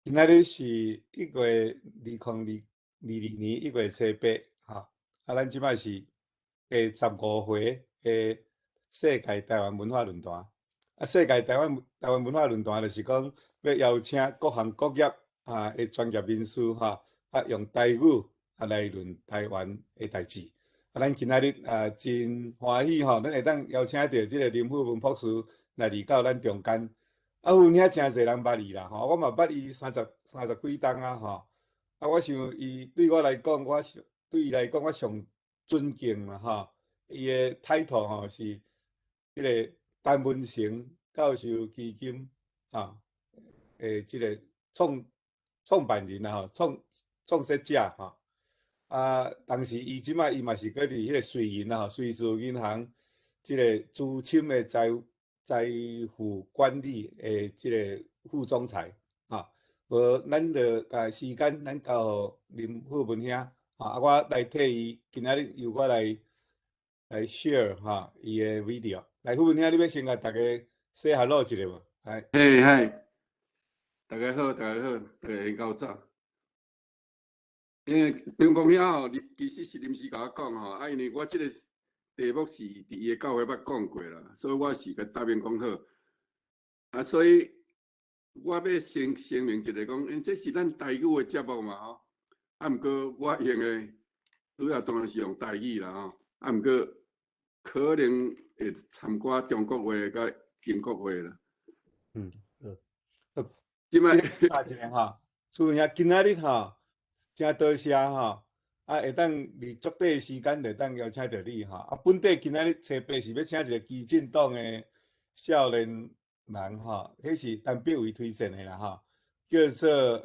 今仔日是2022年1月初八，吼，啊，咱這擺是第15回的世界台灣文化論壇。啊，世界台灣文化論壇就是講欲邀請各行各業啊的專業人士，吼，啊，用台語啊來論台灣的代誌。啊，咱今仔日啊真歡喜吼，咱會當邀請著這个林富文博士來佇到咱中間。啊，有影誠濟人捌伊啦，吼，我嘛捌伊三十幾冬啊，吼。啊，我想伊對我來講，我上對伊來講，我上尊敬啦，吼。伊的 title 吼是彼个陳文成教授基金啊，的這个創辦人啦，吼，創設者吼。啊，同時伊這擺伊嘛是閣佇彼个瑞銀啦，吼，瑞士銀行這个資深的財富管理的這个副總裁，吼。無，咱就共時間，咱交予林富文兄，吼，啊，我來替伊，今仔日由我來 share 吼伊的 video。來，富文兄，你欲先共大家 say hello 一下無？來。嘿，嗨，大家好，大家好，大家較早。因為張公兄吼，其實是臨時共我講吼，啊，因為我這个題目是佇伊的教會捌講過啦，所以我是共答應講好。啊，所以我欲先聲明一下講，因這是咱台語的節目嘛吼，啊，毋過我用的主要當然是用台語啦吼，啊，毋過可能會摻寡中國話佮英國話啦。嗯，好。好，這擺插一下吼，主任今仔日吼，真多謝吼，啊，會當佇足短的時間就當邀請著你吼。啊，本底今仔日初八是欲請一个基進黨的少年人吼，彼是陳柏惟推薦的啦吼，叫做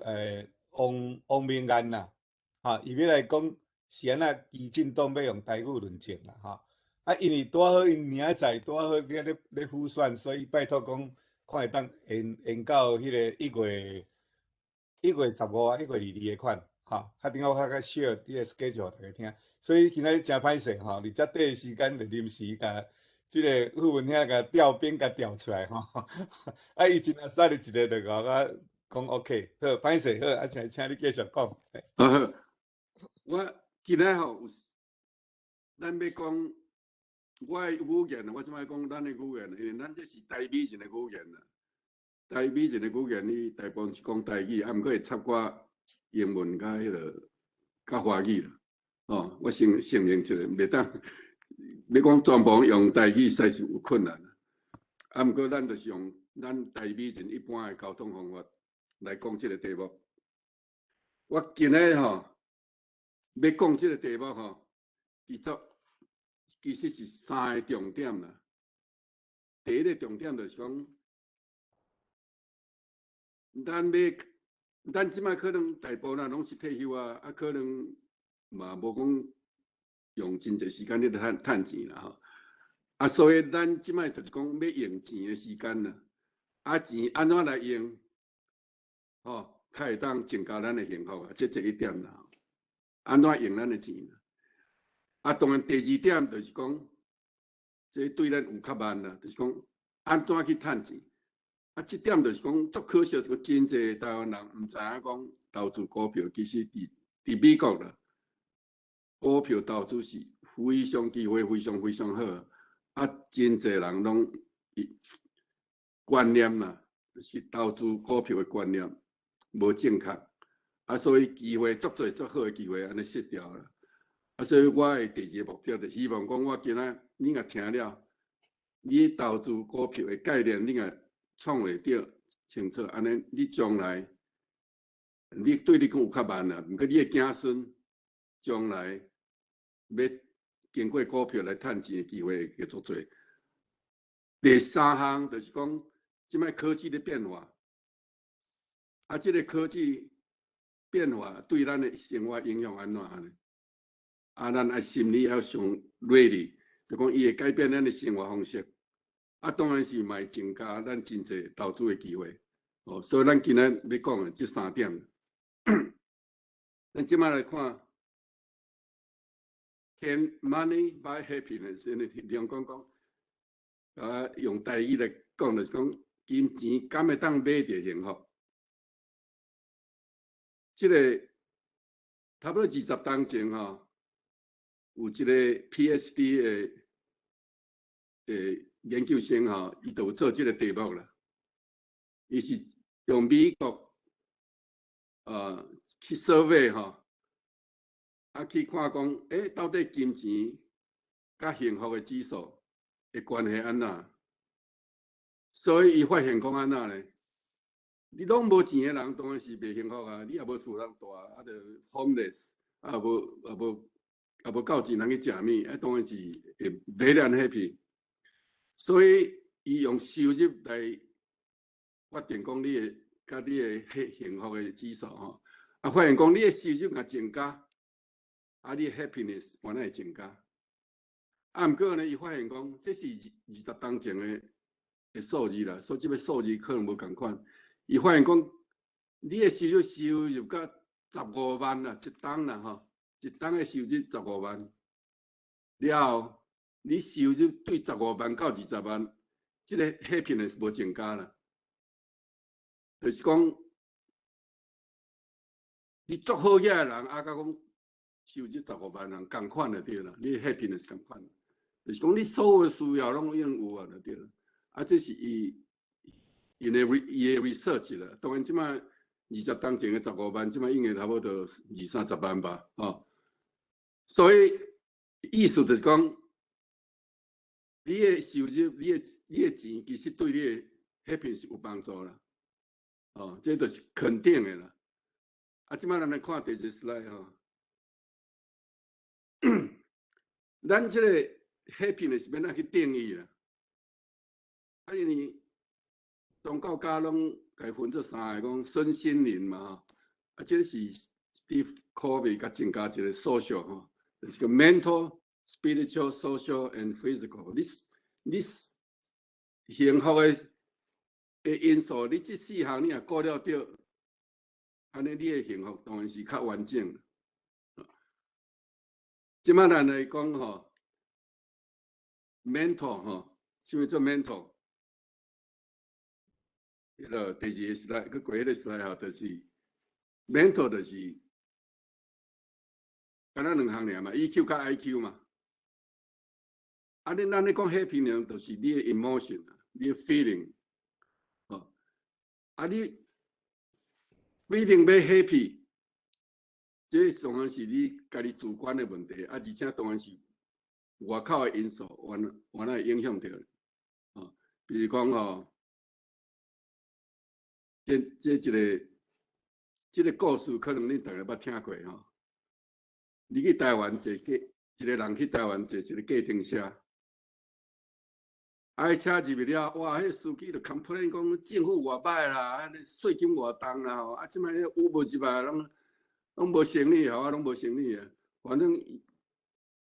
王明安啦，吼，伊欲來講是按怎基進黨欲用台語論證啦吼。啊，因為拄好𪜶明仔載拄好咧輔選，所以拜託講看會當延到彼个1月15啊，1月22的款。吼，較頂我較 share 這个 schedule 予大家聽，所以今仔日真歹勢吼，佇遮短的時間就臨時共這个富文兄共調兵共調出來吼，啊，伊真阿殺哩一个就共我講 OK，好，歹勢好，啊，請你繼續講。好，我今仔吼，咱欲講我的語言，我這擺講咱的語言，因為咱這是台美人的語言啦。台美人的語言，伊大部分是講台語，啊，毋過會插寡英文佮彼个佮華語啦。哦，我先承認一下，袂當欲講全部用台語，實在是有困難。啊，毋過咱就是用咱台美人一般的溝通方法來講這个題目。我今仔吼欲講這个題目吼，其實是三个重點啦。第一个重點就是講，咱這擺可能大部分攏是退休啊，啊可能嘛無講用真濟時間咧趁錢啦吼。啊，所以咱這擺就是講欲用錢的時間啦。啊，錢按怎來用，吼，較會當增加咱的幸福啊，這這一點啦。按怎用咱的錢啦？啊，當然第二點就是講，這對咱有較慢啦，就是講按怎去趁錢。啊，這點就是講足可惜，這個真濟台灣人毋知影講投資股票，其實佇美國啦，股票投資是非常機會非常非常好。啊，真濟人攏觀念啦，就是投資股票的觀念無正確，啊，所以機會足濟足好的機會按呢失掉啦。啊，所以我的第二个目的就希望講，我今仔你若聽了，你投資股票的概念，你若創會著清楚，按呢你將來你對你講有較慢啦，毋過你的子孫將來欲經過股票來趁錢的機會會足濟。第三項就是講，這擺科技咧變化，啊，這个科技變化對咱的生活影響按怎按呢？啊，咱愛心理要上 ready，就講伊會改變咱的生活方式。啊，當然是嘛會增加咱真濟投資的機會。哦，所以咱今仔欲講的這三點，咱這擺來看，Can money buy happiness？因為兩講講，啊，用台語來講就是講，金錢敢會當買著幸福？這个差不多20冬前吼，有一个 PhD 的研究生吼，伊就有做這个題目啦。伊是用美國去 survey 吼，啊去看講，到底金錢佮幸福的指數的關係按怎？所以伊發現講按怎咧？你攏無錢的人當然是袂幸福啊！你也無厝通蹛，啊著 homeless，啊無夠錢通去食物，啊當然是會 very unhappy。所以伊用收入來決定講你的佮你的幸福的指數吼，啊發現講你的收入若增加，啊你的 happiness 原來會增加。啊，毋過呢，伊發現講這是20冬前的數字啦，所以這个數字可能無仝款。伊發現講，你的收入到十五萬啦，一冬啦吼，一冬的收入十五萬了後，你收入對十五萬到20萬，這个 happiness 無增加啦。就是講，你足好額的人，啊，佮講收入十五萬人仝款就對啦，你 happiness 仝款，就是講你所有的需要攏已經有啊，就對啦。啊，這是伊的 research 啦，當然這擺20冬前的十五萬，這擺應該差不多二三十萬吧，吼。所以意思就是講，你的收入、你的錢，其實對你的 happiness 有幫助啦。哦，這就是肯定的啦。啊，這擺咱來看第一個 slide 吼，咱這個 happiness 欲按怎去定義啦？啊，因為宗教家攏共分做三個，講身心靈嘛吼。啊，這個是 Steve Covey 佮增加一個 social 吼，就是個 mental、spiritual、social and physical。你幸福的因素，你這四項你若顧了著，按呢你的幸福當然是較完整。這擺咱來講吼，mental 吼，啥物做 mental？彼个第二个 slide，閣過彼个 slide 吼，就是 mental 就是敢若兩項爾嘛，EQ 佮 IQ 嘛。啊，咱咧講 happiness 就是你的 emotion，你的 feeling，吼。啊，你 feeling 欲 happy，這當然是你家己主觀的問題，啊，而且當然是外口的因素，原來會影響著，吼。比如講吼，這個故事可能恁逐个捌聽過吼。你去台灣坐計，一個人去台灣坐一個計程車，啊，彼車入去了，哇，彼司機就 complain 講政府偌歹啦，啊，稅金偌重啦吼，啊，這擺彼 Uber 入來攏無生意，吼，啊，攏無生意啊。反正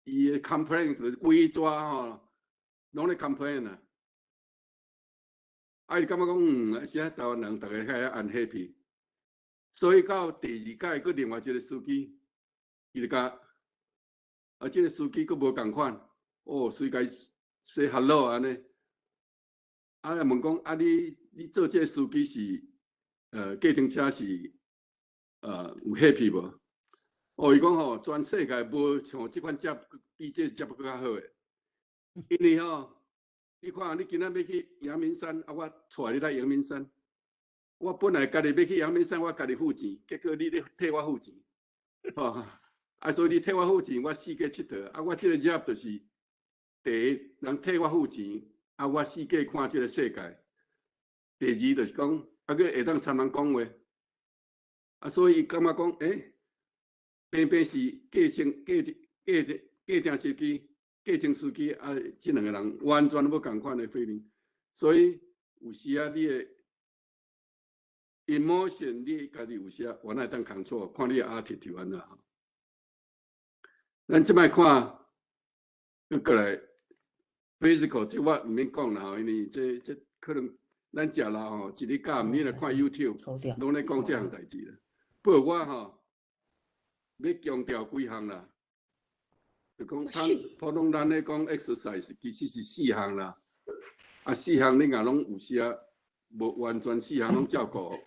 伊的 complain 就是規逝吼，攏咧 complain 啊。啊，伊感覺講，啊是啊，台灣人逐个遐 unhappy，所以到第二擺，閣另外一個司機，伊就共，啊，這个司機閣無仝款，哦，隨共 say hello 按呢，啊，問講，啊，你做這个司機是，計程車是，有 happy 無？哦，伊講吼，全世界無像這款車比這車閣較好的，因為吼，你看，你今仔欲去陽明山，啊，我帶你來陽明山。我本來家己欲去陽明山，我家己付錢，結果你咧替我付錢，吼，啊，所以你替我付錢，我四界𨑨迌。啊，我這个 job 就是第一，人替我付錢，啊，我四界看這个世界。第二就是講，啊，閣會當參人講話，啊，所以伊感覺講，平平是計程司機。計程司機啊，這兩個人完全無仝款的 feeling，所以有時啊，你的 emotion 你家己有時啊，原來會當 control，看你的 attitude 按怎。咱這擺看，閣過來 physical，這我毋免講啦吼，因為這可能咱食老吼，一日到暗你若看 YouTube，攏咧講這項代誌啦。不過我吼欲強調幾項啦。就講，普通咱咧講 exercise，其實是四項啦。啊，四項你若攏有時啊，無完全四項攏照顧，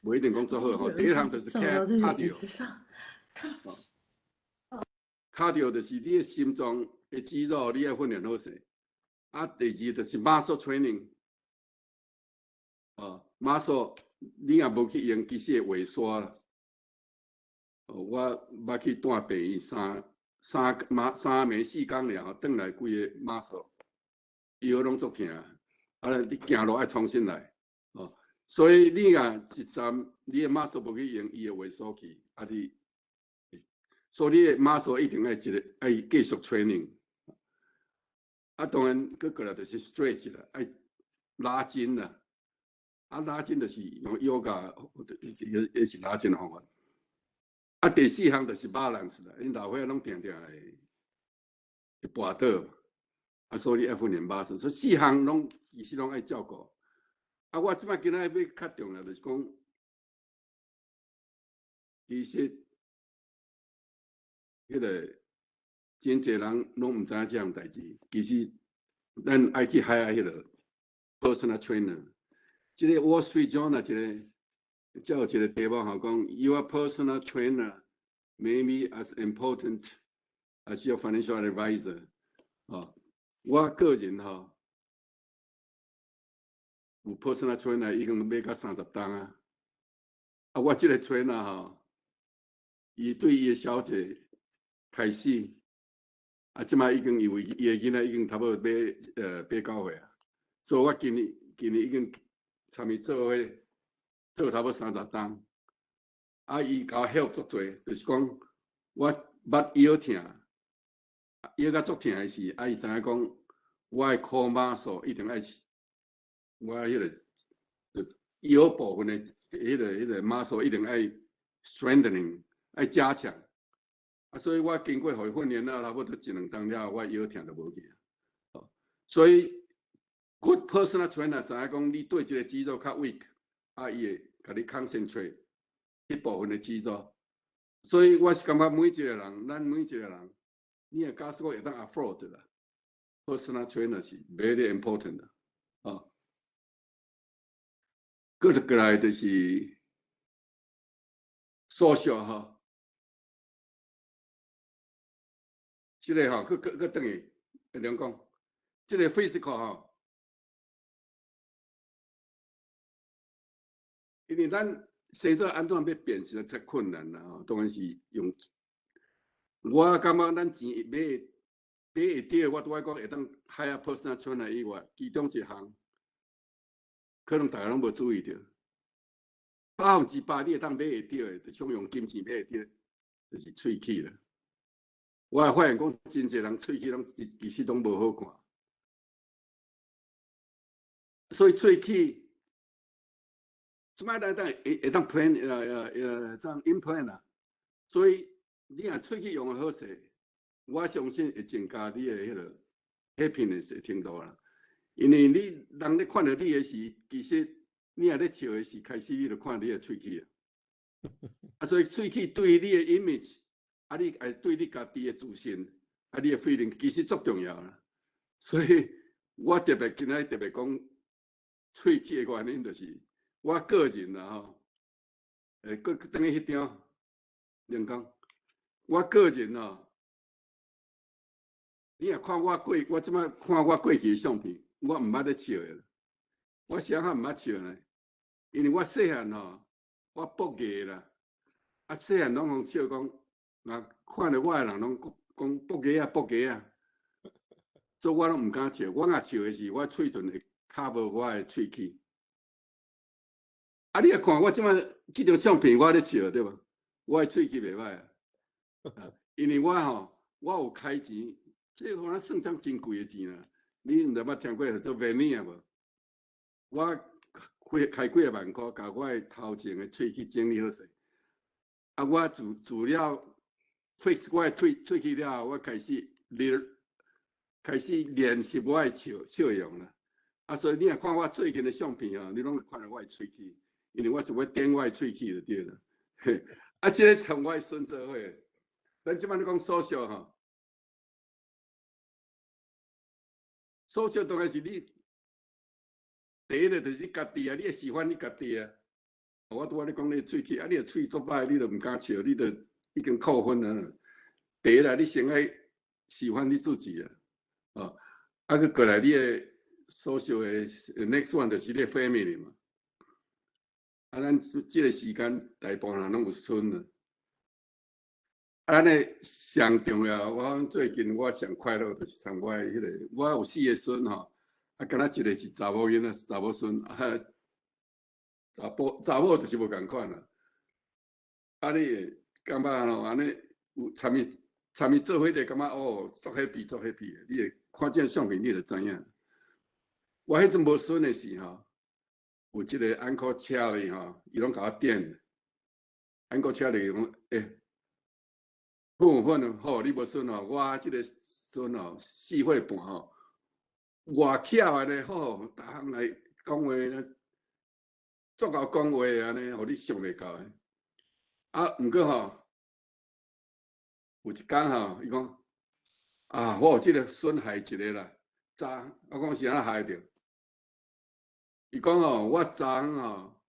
無一定講做好吼。第一項就是 cardio。cardio 就是你的心臟的肌肉，你愛訓練好勢。啊，第二就是 muscle training。哦，muscle 你若無去用，其實會萎縮啦。哦，我捌去蹛病院三三馬三暝四工了，轉來規个 muscle 腰攏足疼，啊，你行路愛重新來。哦，所以你若一站你的 muscle 無去用，伊會萎縮去，啊你，所以你的 muscle 一定愛一个愛繼續 training。啊，當然，閣過來就是 stretch 啦，愛拉筋啦。啊，拉筋就是用 yoga，也是拉筋的方法。啊，第四項就是 balance 啦，𪜶老歲仔攏定定會會跋倒，啊，所以愛訓練 balance，所以四項攏其實攏愛照顧。啊，我這擺今仔欲較重要就是講，其實彼个真濟人攏毋知影這項代誌，其實咱愛去 hire 彼个 personal trainer。這个 Wall Street Journal 一个，才有一個題目吼，講 Your personal trainer may be as important as your financial advisor。哦，我個人吼有 personal trainer 已經買甲30冬啊。啊，我這個 trainer 吼，伊對伊的小姐開始，啊，這擺已經因為伊的囡仔已經差不多八九歲啊，所以我今年已經參伊做伙做差不多30冬。啊，伊共我 help 足濟，就是講我捌腰疼，腰甲足疼的時，啊，伊知影講我的 core muscle 一定愛，我彼个腰部分的彼个 muscle 一定愛 strengthening，愛加強。啊，所以我經過予伊訓練了，差不多一兩冬了後，我腰疼就無去啊。所以 good personal trainer 知影講你佗一个肌肉較 weak，啊，伊會共你 concentrate 彼部分的肌肉。所以我是感覺每一個人，咱每一個人，你若假使講會當 afford 啦，personal trainer 是 very important 的，啊。閣過來就是 social 吼，這個吼，閣轉去，會兩講，這個 physical 吼，因為咱生做按怎欲變實在太困難啦吼，當然是用，我感覺咱錢買會著，我拄仔講會當 hire personal trainer 以外，其中一項可能大家攏無注意著，100%你會當買會著的，就像用金錢買會著，就是喙齒啦。我會發現講，真濟人喙齒攏其實攏無好看，所以喙齒，這擺來當會當 plan 這樣 implant 啊，所以你若喙齒用得好勢，我相信會增加你的彼个 happiness 的程度啦。因為你人咧看著你的時，其實你若咧笑的時，開始你就看你的喙齒啊。啊，所以喙齒對你的 image，啊，你會對你家己的自信，啊，你的 feeling 其實足重要啦。所以我特別今仔特別講喙齒的原因，就是我個人啦吼，閣轉去彼張，兩講，我個人吼，你若看我過，我這擺看我過去的相片，我毋捌咧笑的，我啥較毋捌笑呢？因為我細漢吼，我剝牙啦，啊細漢攏予笑講，若看著我的人攏講剝牙啊剝牙啊，所以我攏毋敢笑。我若笑的時，我喙唇會卡無我的喙齒。啊，你若看我這擺這張相片，我咧笑對無？我的喙齒袂䆀啊，因為我吼，我有開錢，這個可算張真貴的錢啦。你毋知捌聽過叫做 veneer 無？我開幾仔萬箍，共我的頭前的喙齒整理好勢。啊，我自了 fix 我的喙齒了後，我開始練習我的笑容啦。啊，所以你若看我最近的相片吼，你攏會看著我的喙齒，因為我是欲展我的喙齒就對啦。嘿，啊，這个像我的孫做伙，咱這擺咧講 social 吼，social 當然是你第一个就是你家己啊，你會喜歡你家己啊。我拄仔咧講你喙齒，啊，你的喙足歹，你就毋敢笑，你就已經扣分啊。第一啦，你先愛喜歡你自己啊，哦，啊，閣過來你的 social 的 next one 就是你的 family 嘛。啊，咱這個時間大部分人攏有孫啊。啊，咱的上重要，我最近我上快樂就是像我的彼個，我有四個孫吼，啊，敢若一個是查某囡仔，查某孫，啊，查甫查某就是無仝款啦。啊，你會感覺吼，按呢有參伊參伊做伙就感覺哦，足 happy 足 happy 的，你會看這相片，你就知影。我彼陣無孫的時吼，有這個 Uncle Charlie 吼，伊攏共我點。Uncle Charlie 講，欸，好好好，你無孫吼，我這個孫吼4歲半吼，偌巧按呢好，逐項來講話，足𠢕講話按呢，予你想袂到的。啊，毋過吼，有一工吼，伊講啊，我有這個孫害一個啦，昨我講是按怎害著？伊講吼，我昨昏吼，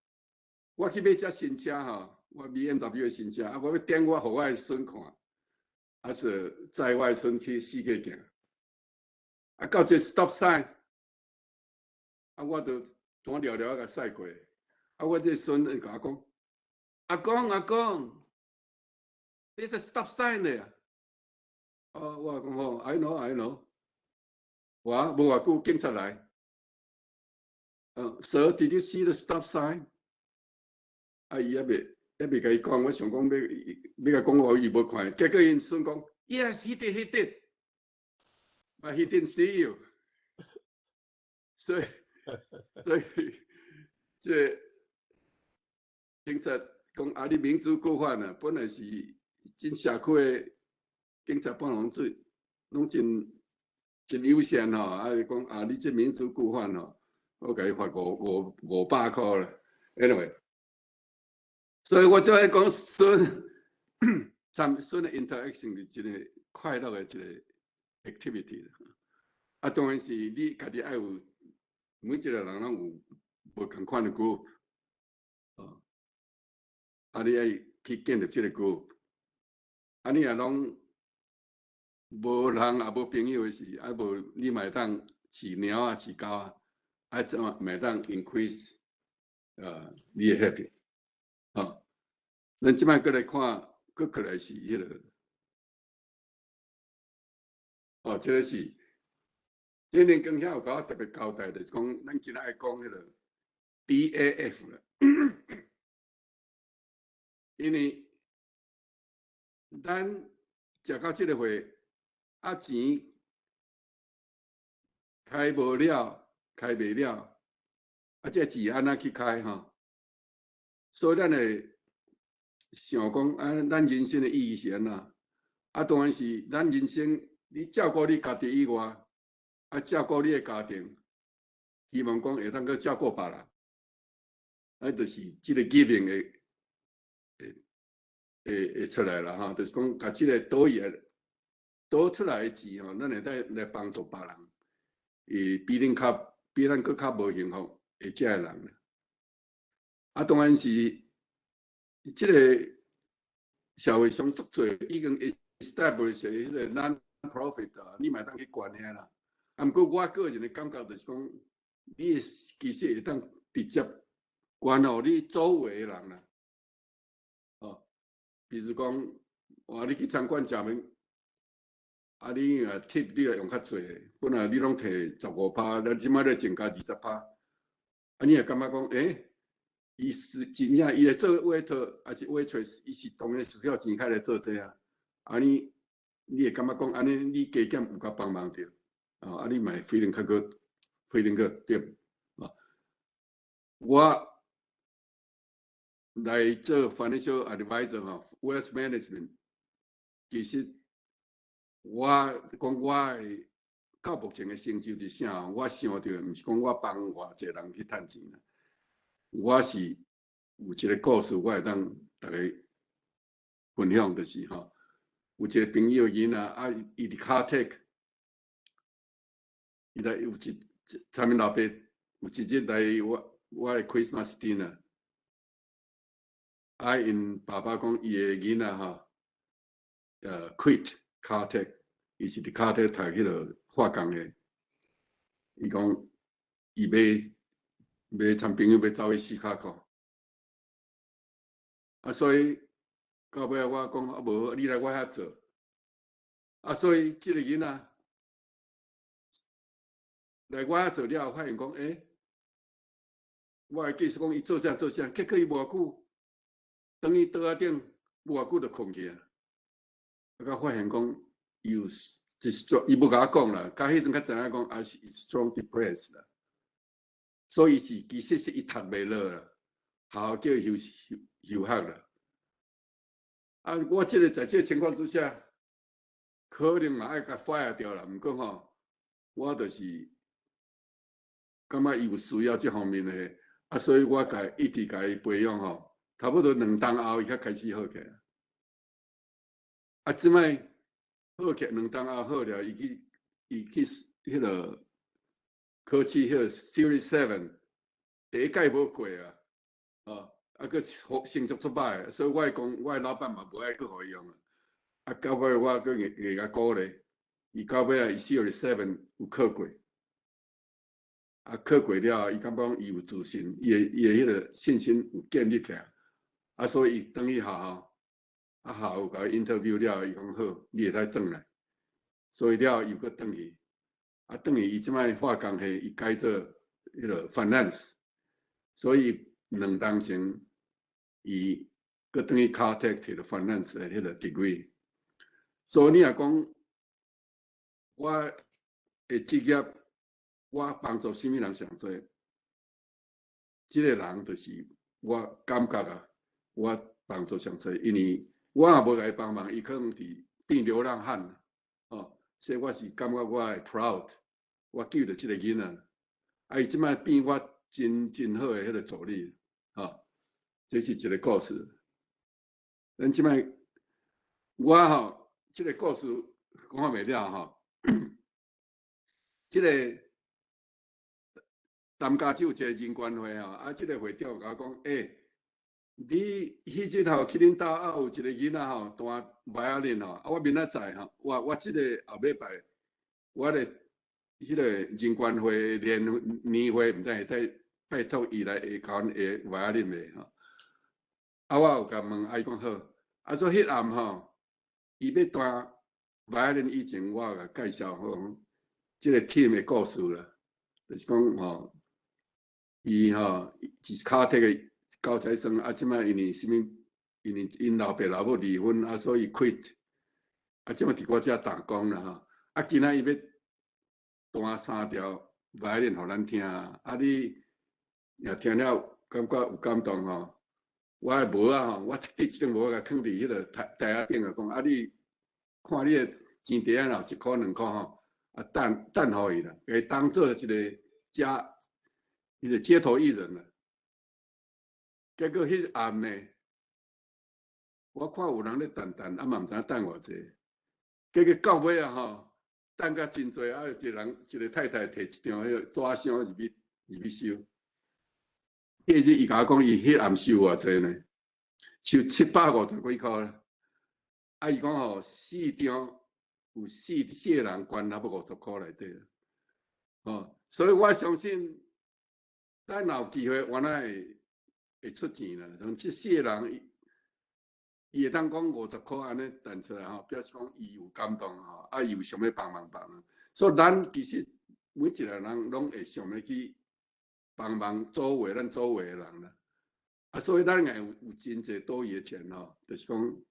我去買隻新車吼，我 BMW 的新車，啊，我欲點我予我的孫看，啊是載我的孫去四界行，啊，到一個 stop sign，啊，我就單了了共駛過，啊，我這個孫伊共我講，阿公阿公，this is stop sign 咧，哦，我講吼，I know I know，我無偌久警察來。So did you see the stop sign？啊，伊猶未猶未共伊講，我想講欲共講我伊無看，結果𪜶孫講，Yes, he did, he did, but he didn't see you。所以這警察講啊，你明知故犯啊，本來是真社區的警察，本來攏做攏真真友善吼，啊，伊講啊，你這明知故犯吼。我共伊罰500箍啦，anyway，所以我就愛講孫參孫的 interaction 是一個快樂的一個 activity。啊，當然是你家己愛有每一個人攏有無仝款的 group，哦，啊，你愛去建立這個 group，啊，你若攏無人也無朋友的時，啊無你嘛會當飼貓仔飼狗仔。啊，怎麼會當 increase 你的 happy 啊？咱這擺閣來看，閣過來是彼個，哦，這個是今年剛遐有共我特別交代，就是講咱今仔愛講彼個 DAF 啦，因為咱食到這個歲，啊錢開無了。開袂了，啊！這錢按怎去開吼？所以咱會想講啊，咱人生的意義是按怎？啊，當然是咱人生，你照顧你家己以外，啊，照顧你的家庭，希望講會當閣照顧別人，啊，就是這個 giving 會出來啦吼，就是講共這個多餘多出來的錢吼，咱會當來幫助別人，會比恁較。比咱閣較無幸福的這个人。啊，當然是這個社會上足濟已經 establish 彼個 non-profit 啊，你嘛會當去捐遐啦。啊，毋過我個人的感覺就是講，你其實會當直接捐予你周圍的人啦。哦，比如講，哇，你去餐館食物，啊，你若 tip 你若用較濟，本來你攏提15%，咱這擺咧增加20%，啊，你會感覺講，欸，伊是真正伊會做 waiter 還是 waitress，伊是當然需要錢開來做這啊，啊你你會感覺講，按呢你加減有共幫忙著，啊，你嘛會 feeling 較閣 feeling 閣對，啊，我來做 financial advisor 吼，wealth management，其實我講我的到目前的成就是啥？我想著毋是講我幫偌濟人去趁錢啦，我是有一個故事，我會當逐家分享，就是吼，有一個朋友囡仔啊，伊佇 Caltech，伊來有一參𪜶老爸有一日來我的 Christmas dinner。啊，𪜶爸爸講伊的囡仔吼，quit Caltech，伊是佇 Caltech 讀彼个化工的，伊講伊欲欲參朋友欲走去芝加哥，啊，所以到尾我講啊無，你來我遐做，啊，所以這個囡仔來我遐做了後，發現講，欸，我會繼續講伊做啥做啥，結果伊無偌久，轉去桌仔頂無偌久就睏去啊，啊，才發現講伊有 strong，伊無共我講啦，佮彼陣才知影講啊是 strong depressed 啦，所以是其實是伊讀袂落啦，學校叫伊休休休學啦。啊，我這個在這個情況之下，可能嘛愛共 fire 掉啦，毋過吼，我就是感覺伊有需要這方面的，啊，所以我共一直共伊培養吼，差不多2冬後伊才開始好起來。啊，這擺好起來2冬後好了，伊去彼个考試，彼个 Series Seven 第一屆無過啊，啊，啊，閣成績足歹，所以我講我老闆嘛無愛閣予伊用啊。啊，到尾我閣硬硬共鼓勵，伊到尾啊，伊 Series Seven 有考過，啊，考過了，伊感覺講伊有自信，伊的彼个信心有建立起來，啊，所以伊轉去學校，啊，學校有共伊 interview 了，伊講好，你會使轉來，所以了伊又閣轉去，啊，轉去伊這擺化工系，伊改做彼个 finance，所以2冬前，伊閣轉去 Caltech 摕著 finance 的彼个 degree。所以你若講我的職業，我幫助啥物人上濟，這個人就是我感覺啊，我幫助上濟，因為我若無共伊幫忙，伊可能佇變流浪漢，哦，所以我是感覺我會 proud，我救著這個囡仔，啊，伊這擺變我真真好的彼个助理，吼，這是一個故事。咱這擺我吼，這個故事講袂了吼，這個南加州一個人權會吼，啊，這個會長共我講，欸，你彼日吼去恁兜啊有一個囡仔吼彈 violin 吼，啊，我明仔載吼，我這個後禮拜，我咧彼个人權會年年會，毋知會使拜託伊來會教阮下 violin 袂吼？啊，我有共問，啊，伊講好，啊，所以彼暗吼，伊欲彈 violin 以前，我有共介紹好，這個 team 的故事啦，就是講吼，伊吼是 Caltech 的高材生，啊，這擺因為啥物？因為𪜶老爸老母離婚，啊，所以 quit，啊，這擺佇我遮打工啦吼，啊，今仔伊欲彈三條 violin 予咱聽，啊，你若聽了感覺有感動吼，我的帽仔吼，我佇這頂帽仔共囥佇彼个台台仔頂啊，講啊，你看你的錢袋仔若有1箍2箍吼，啊，擲擲予伊啦，共伊當做一個家，彼個街頭藝人啦。結果彼暗呢，我看有人咧擲擲，啊嘛毋知影擲偌濟。結果到尾啊吼，擲甲真濟，啊有一個人一個太太提一張彼個紙箱入去收。彼日伊共我講，伊彼暗收偌濟呢？收750幾箍啦。啊，伊講吼，四張有四四個人捐差不多50箍內底啦。哦，所以我相信，咱若有機會，原來會出錢啦。像這四個人，伊會當講50箍按呢擲出來吼，表示講伊有感動吼，啊，伊有想欲幫忙別人。所以咱其實每一個人攏會想欲去幫忙周圍咱周圍的人啦。啊，所以咱若有真濟多餘的錢吼，就是講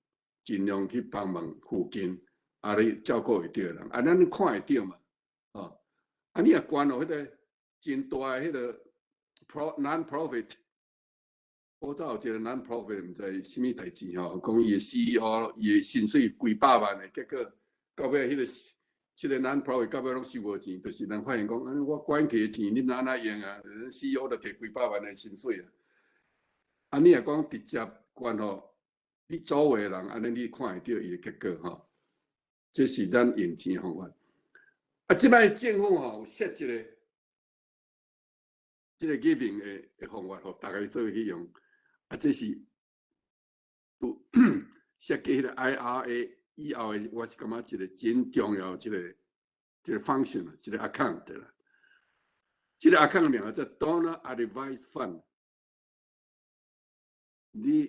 盡量去幫忙附近啊，你照顧會著的人，啊，咱看會著嘛，哦，啊，你若捐予彼个真大的彼个 non-profit，古早有一個 non-profit，毋知啥物代誌吼，講伊的 CEO 伊的薪水幾百萬的，結果到尾彼個 non-profit 到尾攏收無錢，就是人發現講，我捐去的錢，你毋知按怎用啊？CEO 就提幾百萬的薪水啊！啊，你若講直接捐予你周圍的人，按呢你看會著伊的結果吼。這是咱用錢的方法。啊，這擺政府吼有設一個這個 giving 的方法，予逐家做伙去用。啊，這是設計彼个 IRA 以後的，我是感覺一個真重要一個 function，一個 account 啦。這個 account 名叫做 Donor Advised Fund。你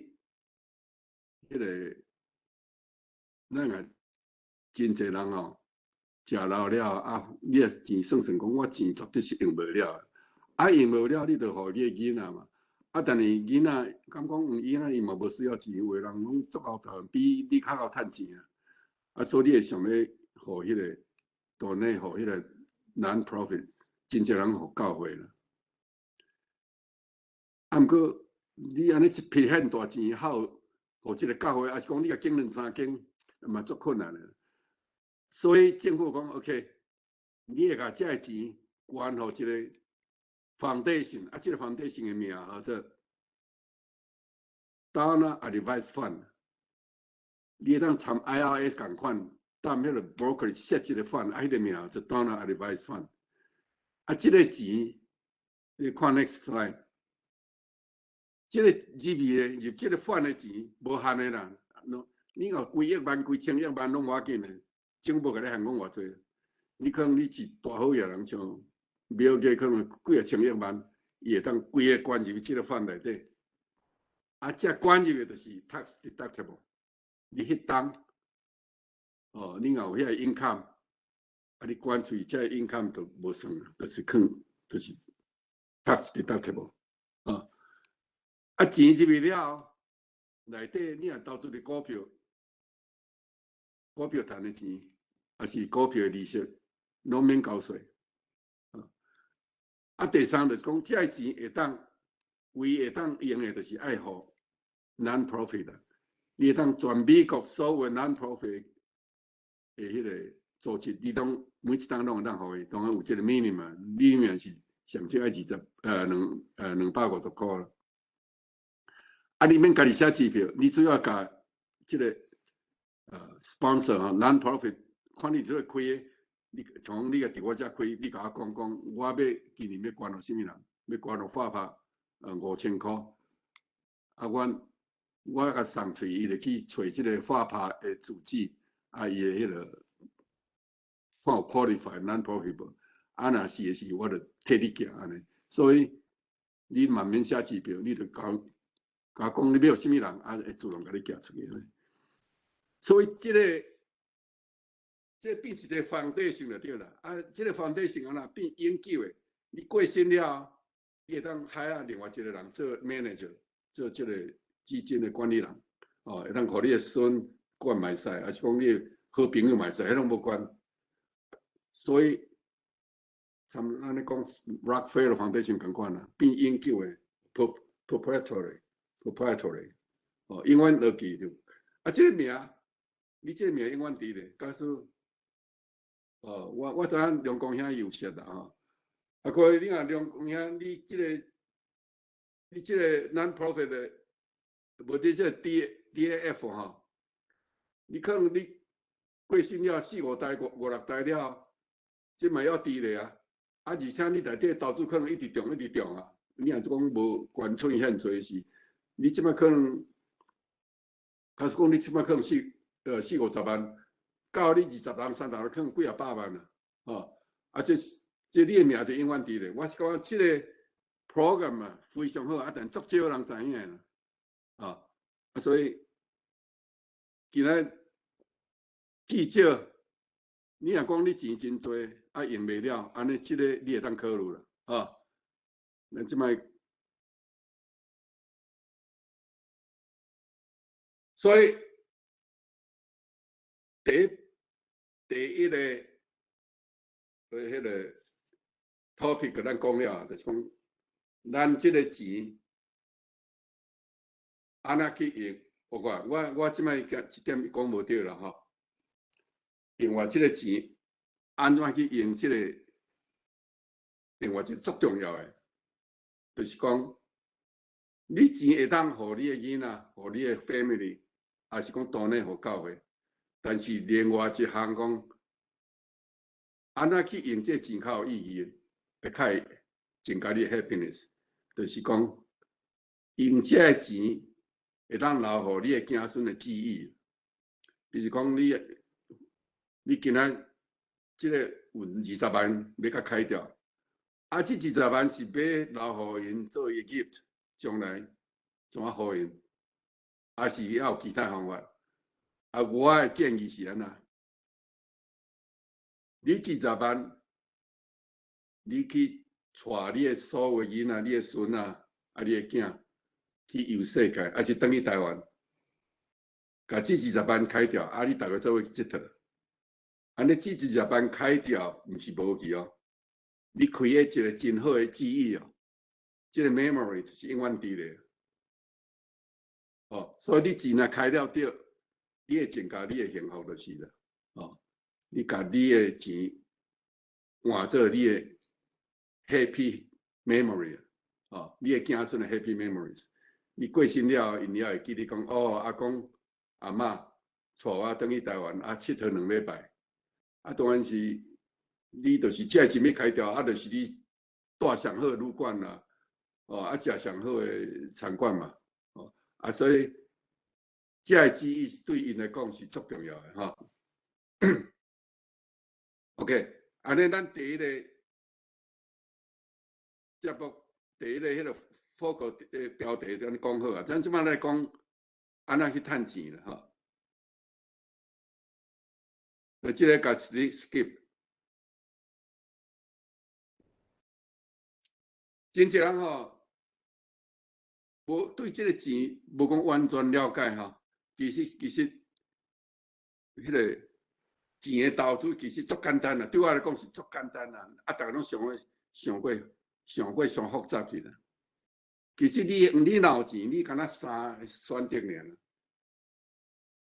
彼個咱若真濟人吼，食老了啊，你的錢算算講，我錢絕對是用無了，啊用無了，你就予你的囡仔嘛。啊，但是囡仔敢講，囡仔伊嘛無需要錢，有的人攏足𠢕趁，比你較𠢕趁錢啊。啊，所以你會想欲予彼個 donate 予彼個 non-profit，真濟人予教會啦。啊，毋過你按呢一筆遐大錢予予這个教會，抑是講你共經兩三間，嘛足困難的。所以政府講 OK，你會共這个錢捐予一个 foundation，啊，這个 foundation 的名叫做 Donor Advised Fund。你會當參 IRS 仝款，踮彼个 brokerage 設一个 fund，啊，彼个名叫做 Donor Advised Fund。啊，這个錢，你看 next slide，這个入去的入這个 fund 的錢無限的啦，你若幾億萬、幾千億萬攏無要緊的，政府無共你限講偌濟。你可能你是大好額人，像比爾蓋可能幾仔千億萬，伊會當規个捐入去這个 fund 內底。啊，這捐入的就是 tax deductible。你彼冬，哦，你若有遐個 income，啊，你捐出去，這個 income 就無算，就是囥，就是 tax deductible。啊，啊，錢入去了後，內底你若投資佇股票，股票趁的錢，抑是股票的利息，攏免交稅。啊，第三就是講，這个錢會當，唯一會當用的，就是愛予 non-profit 啊。你會當全美國所有 non-profit 的彼個組織，你攏每一冬攏會當予伊，當然有這个 minimum，minimum 是上少愛二十呃兩呃250箍啦。啊，你免家己寫支票，你主要共這个sponsor 吼 non-profit，看你做開的，你像你若佇我遮開，你共我講講，我欲今年欲捐予啥物人，欲捐予 FAPA 5000箍，啊，阮我共送出，伊就去揣這个 FAPA 的住址，啊，伊的彼个看有 qualify non-profit 無？啊，若是的是，我就替你寄按呢。所以你嘛免寫支票，你就共共我講你欲予啥物人，啊，會自動共你寄出去。所以這个變一个 foundation 就對啦。啊，這个 foundation 按怎變永久的？你過身了後，你會當 hire 另外一個人做 manager，做這个基金的管理人，哦，會當予你的孫管嘛會使，抑是講你的好朋友嘛會使，彼攏無關。所以，參咱咧講 Rockefeller Foundation 仝款啦，變永久的 perpetuary，perpetuary，哦，永遠落去就，啊，這个名，你這个名永遠佇咧，假使，哦，我知影梁公兄有識啦吼，啊，過你若梁公兄，你這个 non-profit 的，無你這个 DAF 吼，你可能你過身了四五代、五五六代了，這嘛猶佇咧啊，啊，而且你內底投資可能一直中，一直中啊，你若講無捐出去遐濟是，你這擺可能，假使講你這擺可能四五十萬，到你20人、30人，可能幾仔百萬啊，吼，啊，這你的名就永遠佇咧。我是感覺這个 program 啊非常好，啊，但足少人知影啦，啊，啊，所以今仔至少你若講你錢真濟，啊用袂了，按呢這个你會當考慮啦，啊，咱這擺，所以第一个彼个 topic 咱講了，就是講咱這个錢按怎去用？我看我這擺一點講無對啦吼。另外，這个錢按怎去用？這个另外一個足重要的，就是講你錢會當予你的囡仔，予你的 family，抑是講 donate 予教會。但是另外一項講，按怎去用這个錢較有意義，會較會增加你的 happiness，就是講用這个錢會當留予你的子孫的記憶。比如講，你今仔這个有二十萬欲共開掉，啊，這二十萬是欲留予𪜶做伊 gift，將來怎仔予𪜶，抑是猶有其他方法？啊，我的建議是按怎？你二十萬，你去帶你的所有囡仔、你的孫仔、啊，你的囝去遊世界，抑是轉去台灣，共這二十萬開掉，啊，你逐家做伙去𨑨迌。按呢這二十萬開掉，毋是無去哦，你開一個真好的記憶哦，這個 memory 就是永遠佇咧。哦，所以你錢若開了對，你會增加你的幸福就是啦。哦，你共你的錢換做你的 happy memory，哦，你的子孫的 happy memories。你過身了後，𪜶也會記得講，哦，阿公阿嬤帶我轉去台灣，啊，𨑨迌2禮拜。啊，當然是你就是這錢欲開掉，啊，就是你住上好的旅館啦，哦，啊，食上好的餐館嘛，哦，啊，所以這个記憶對𪜶來講是足重要的吼。OK，按呢咱第一个節目，第一个彼个報告的標題就按呢講好啊，咱這擺來講按怎去趁錢啦吼。那這个共 skip。真濟人吼，無對這个錢無講完全了解吼。其實，彼个錢的投資其實足簡單啦，對我來講是足簡單啦。啊，逐家攏想想過想過上複雜去啦。其實你若有錢，你敢若三个選擇爾啦。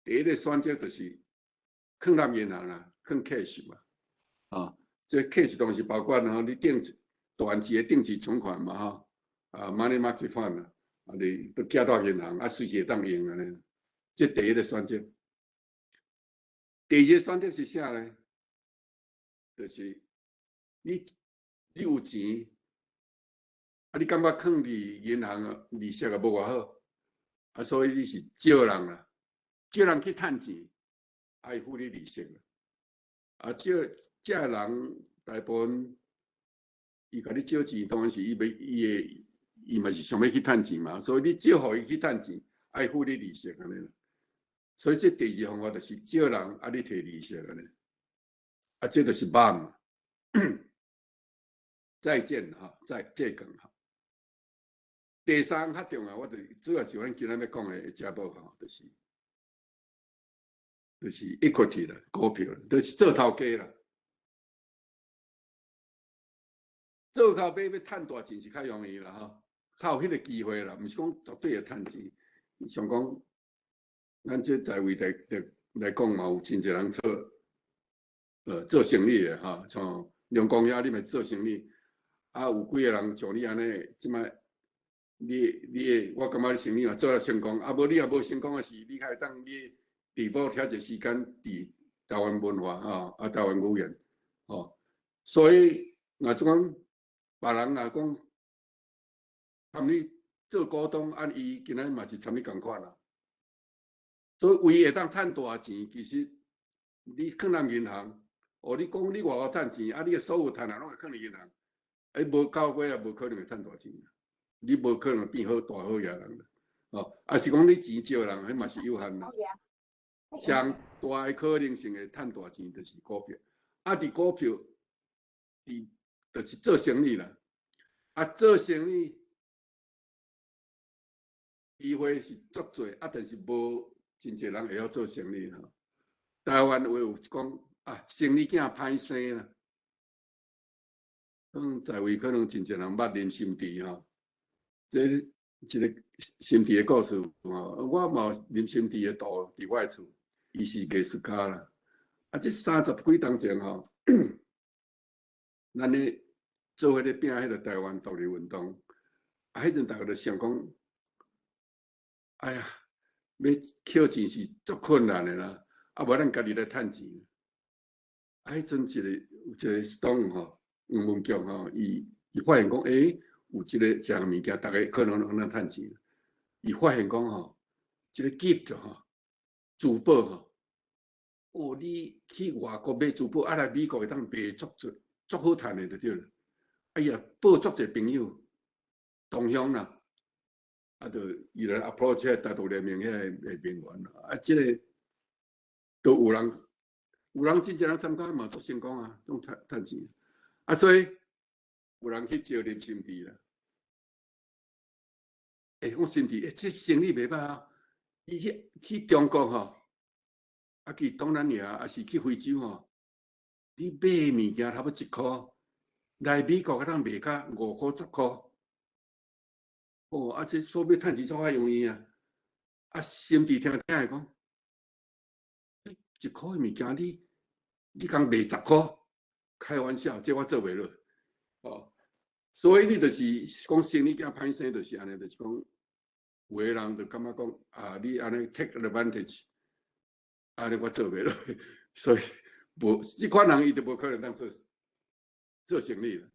第一个選擇就是囥入銀行啦，囥 cash 嘛。啊，這 cash 當然包括吼，你定短期的定期存款嘛，吼，啊，money market fund 啊，啊，你都寄到銀行，啊，隨時會當用按呢。這第一个選擇。第二个選擇是啥呢？就是你有錢，啊，你感覺囥佇銀行利息也無偌好，啊，所以你是借人啦，借人去趁錢，啊，伊付你利息啦。啊，借借人大部分，伊共你借錢，當然是伊欲伊會，伊嘛是想欲去趁錢嘛，所以你借予伊去趁錢，啊，伊付你利息按呢啦。所以這第二方法就是借人，啊，你提利息按呢。啊，這就是 bond，債券吼，債債券吼。第三較重要，我就主要是阮今仔欲講的節目吼，就是 equity 啦，股票，就是做頭家啦。做頭家欲趁大錢是較容易啦吼，較有彼個機會啦，毋是講絕對會趁錢。像講，咱這在位來來來講嘛，有真濟人做生意的吼，像龍公遐你嘛做生意，啊，有幾个人像你按呢，這擺你你會，我感覺你生意嘛做了成功，啊無你若無成功的時，你較會當你 devote 遐濟時間佇台灣文化吼，啊台灣語言吼，所以若這講別人若講參你做股東，啊伊今仔嘛是參你仝款啦。所以唯一會當趁大錢，其實你囥佇銀行，哦，你講你偌厚趁錢，啊，你的所有趁啊攏會囥佇銀行，欸，無到尾也無可能會趁大錢，你無可能變好大好額人啦，哦，啊是講你錢借人，彼嘛是有限啦。上大的可能性會趁大錢就是股票，啊，佇股票，佇就是做生意啦，啊，做生意機會是足濟，啊，但是無真濟人會曉做生意吼。台灣話有講啊，生意囝歹生啦。可能在位可能真濟人捌林心智吼，這一個心智的故事吼，我嘛有林心智的圖佇我的厝，伊是藝術家啦。啊，這30幾冬前吼，咱咧做伙咧拼彼個台灣獨立運動，啊，彼陣逐家就想講，哎呀，欲抾錢是足困難的啦，啊，無咱家己來趁錢。啊，彼陣一個 stone 吼，黃文菊吼，伊發現講，欸，有這个這項物件，逐家可能攏通趁錢。伊發現講吼，一个 gift 吼，珠寶吼。哦，你去外國買珠寶，啊來美國會當賣足濟，足好趁的就對了。哎呀，報足濟朋友，同鄉啦，啊，就伊來 approach 彼個台獨聯盟彼個盟員，啊，這个都有人，有人真濟人參加嘛，足成功啊，攏趁趁錢。啊，所以有人去招林心智啦。欸，講心智，欸，這生意袂䆀啊！伊去中國吼，啊去東南亞，抑是去非洲吼，你買物件差不多1箍，來美國會當賣甲5箍10箍。哦，啊，這所欲趁錢煞較容易啊！啊，心智聽聽會講，1箍的物件你共賣10箍，開玩笑，這我做袂落。哦，所以你就是講生理囝歹勢，就是按呢，就是講有的人就感覺講啊，你按呢 take advantage，按呢我做袂落，所以無這款人伊就無可能當做做生意啦。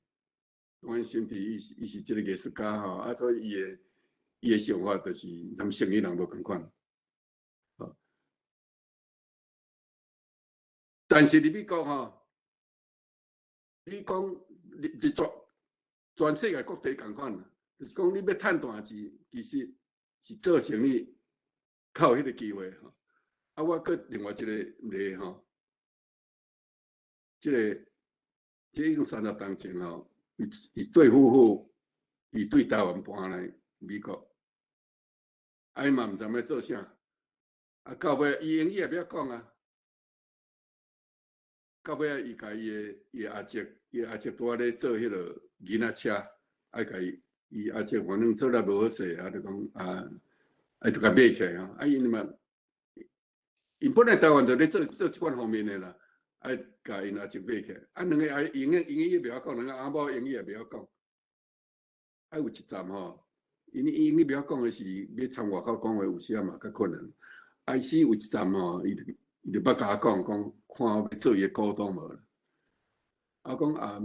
阮心智伊是這个藝術家吼，啊，所以伊的想法就是佮生意人無仝款。哦，但是佇美國吼，你講佇全世界各地仝款啦，就是講你欲趁大錢，其實是做生意較有彼个機會吼。啊，我閣另外一個例吼，這已經30冬前吼，伊伊對夫婦，伊對台灣搬來美國，啊，伊嘛毋知欲做啥，啊，到尾伊英語也袂曉講啊，到尾伊共伊的阿叔，伊的阿叔拄仔咧做彼个囡仔車，啊，共伊伊阿叔反正做了無好勢，啊，就講啊，啊，就共買起來吼，啊，𪜶嘛，𪜶本來台灣就咧做做這款方面的啦，啊，共𪜶阿叔買起來，啊，兩个阿英語也袂曉講，兩个阿某英語也袂曉講，啊，有一站吼，𪜶英語袂曉講的是欲參外口講話，有時仔嘛較困難。啊，伊有一站吼，伊就捌共我講，講看我欲做伊的股東無啦。啊，講啊，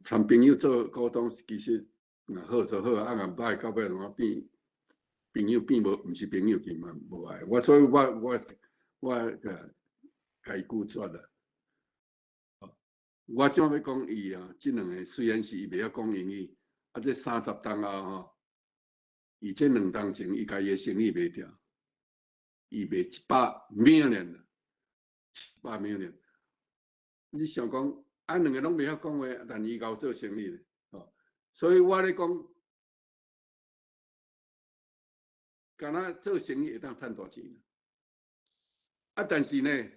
參朋友做股東，其實若好就好，啊，若歹到尾怎變朋友變無，毋是朋友去嘛無愛。我所以我共伊拒絕啦。我這欲講伊啊，這兩个雖然是伊袂曉講英語，啊，這30冬後吼，伊這2冬前，伊共伊的生意賣掉，伊賣100 million，100 million。你想講，啊，兩个攏袂曉講話，但伊𠢕做生意咧，吼。所以我咧講，敢若做生意會當趁大錢，啊，但是呢，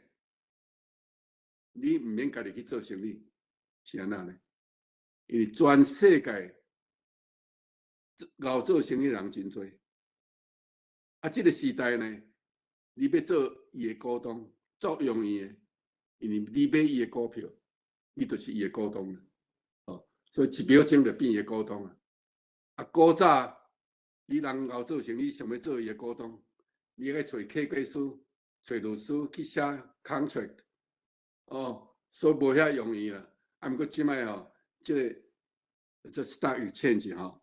你毋免家己去做生意，是按怎呢？因為全世界𠢕做生意人真濟，啊，這个時代呢，你欲做伊的股東，足容易的，因為你買伊的股票，你就是伊的股東，哦，所以一秒鐘就變伊的股東啊。啊，古早你人𠢕做生意，想欲做伊的股東，你愛揣會計師、揣律師去寫 contract，哦，所以無遐容易啦。啊，毋過這擺吼，這个這 stock exchange 吼，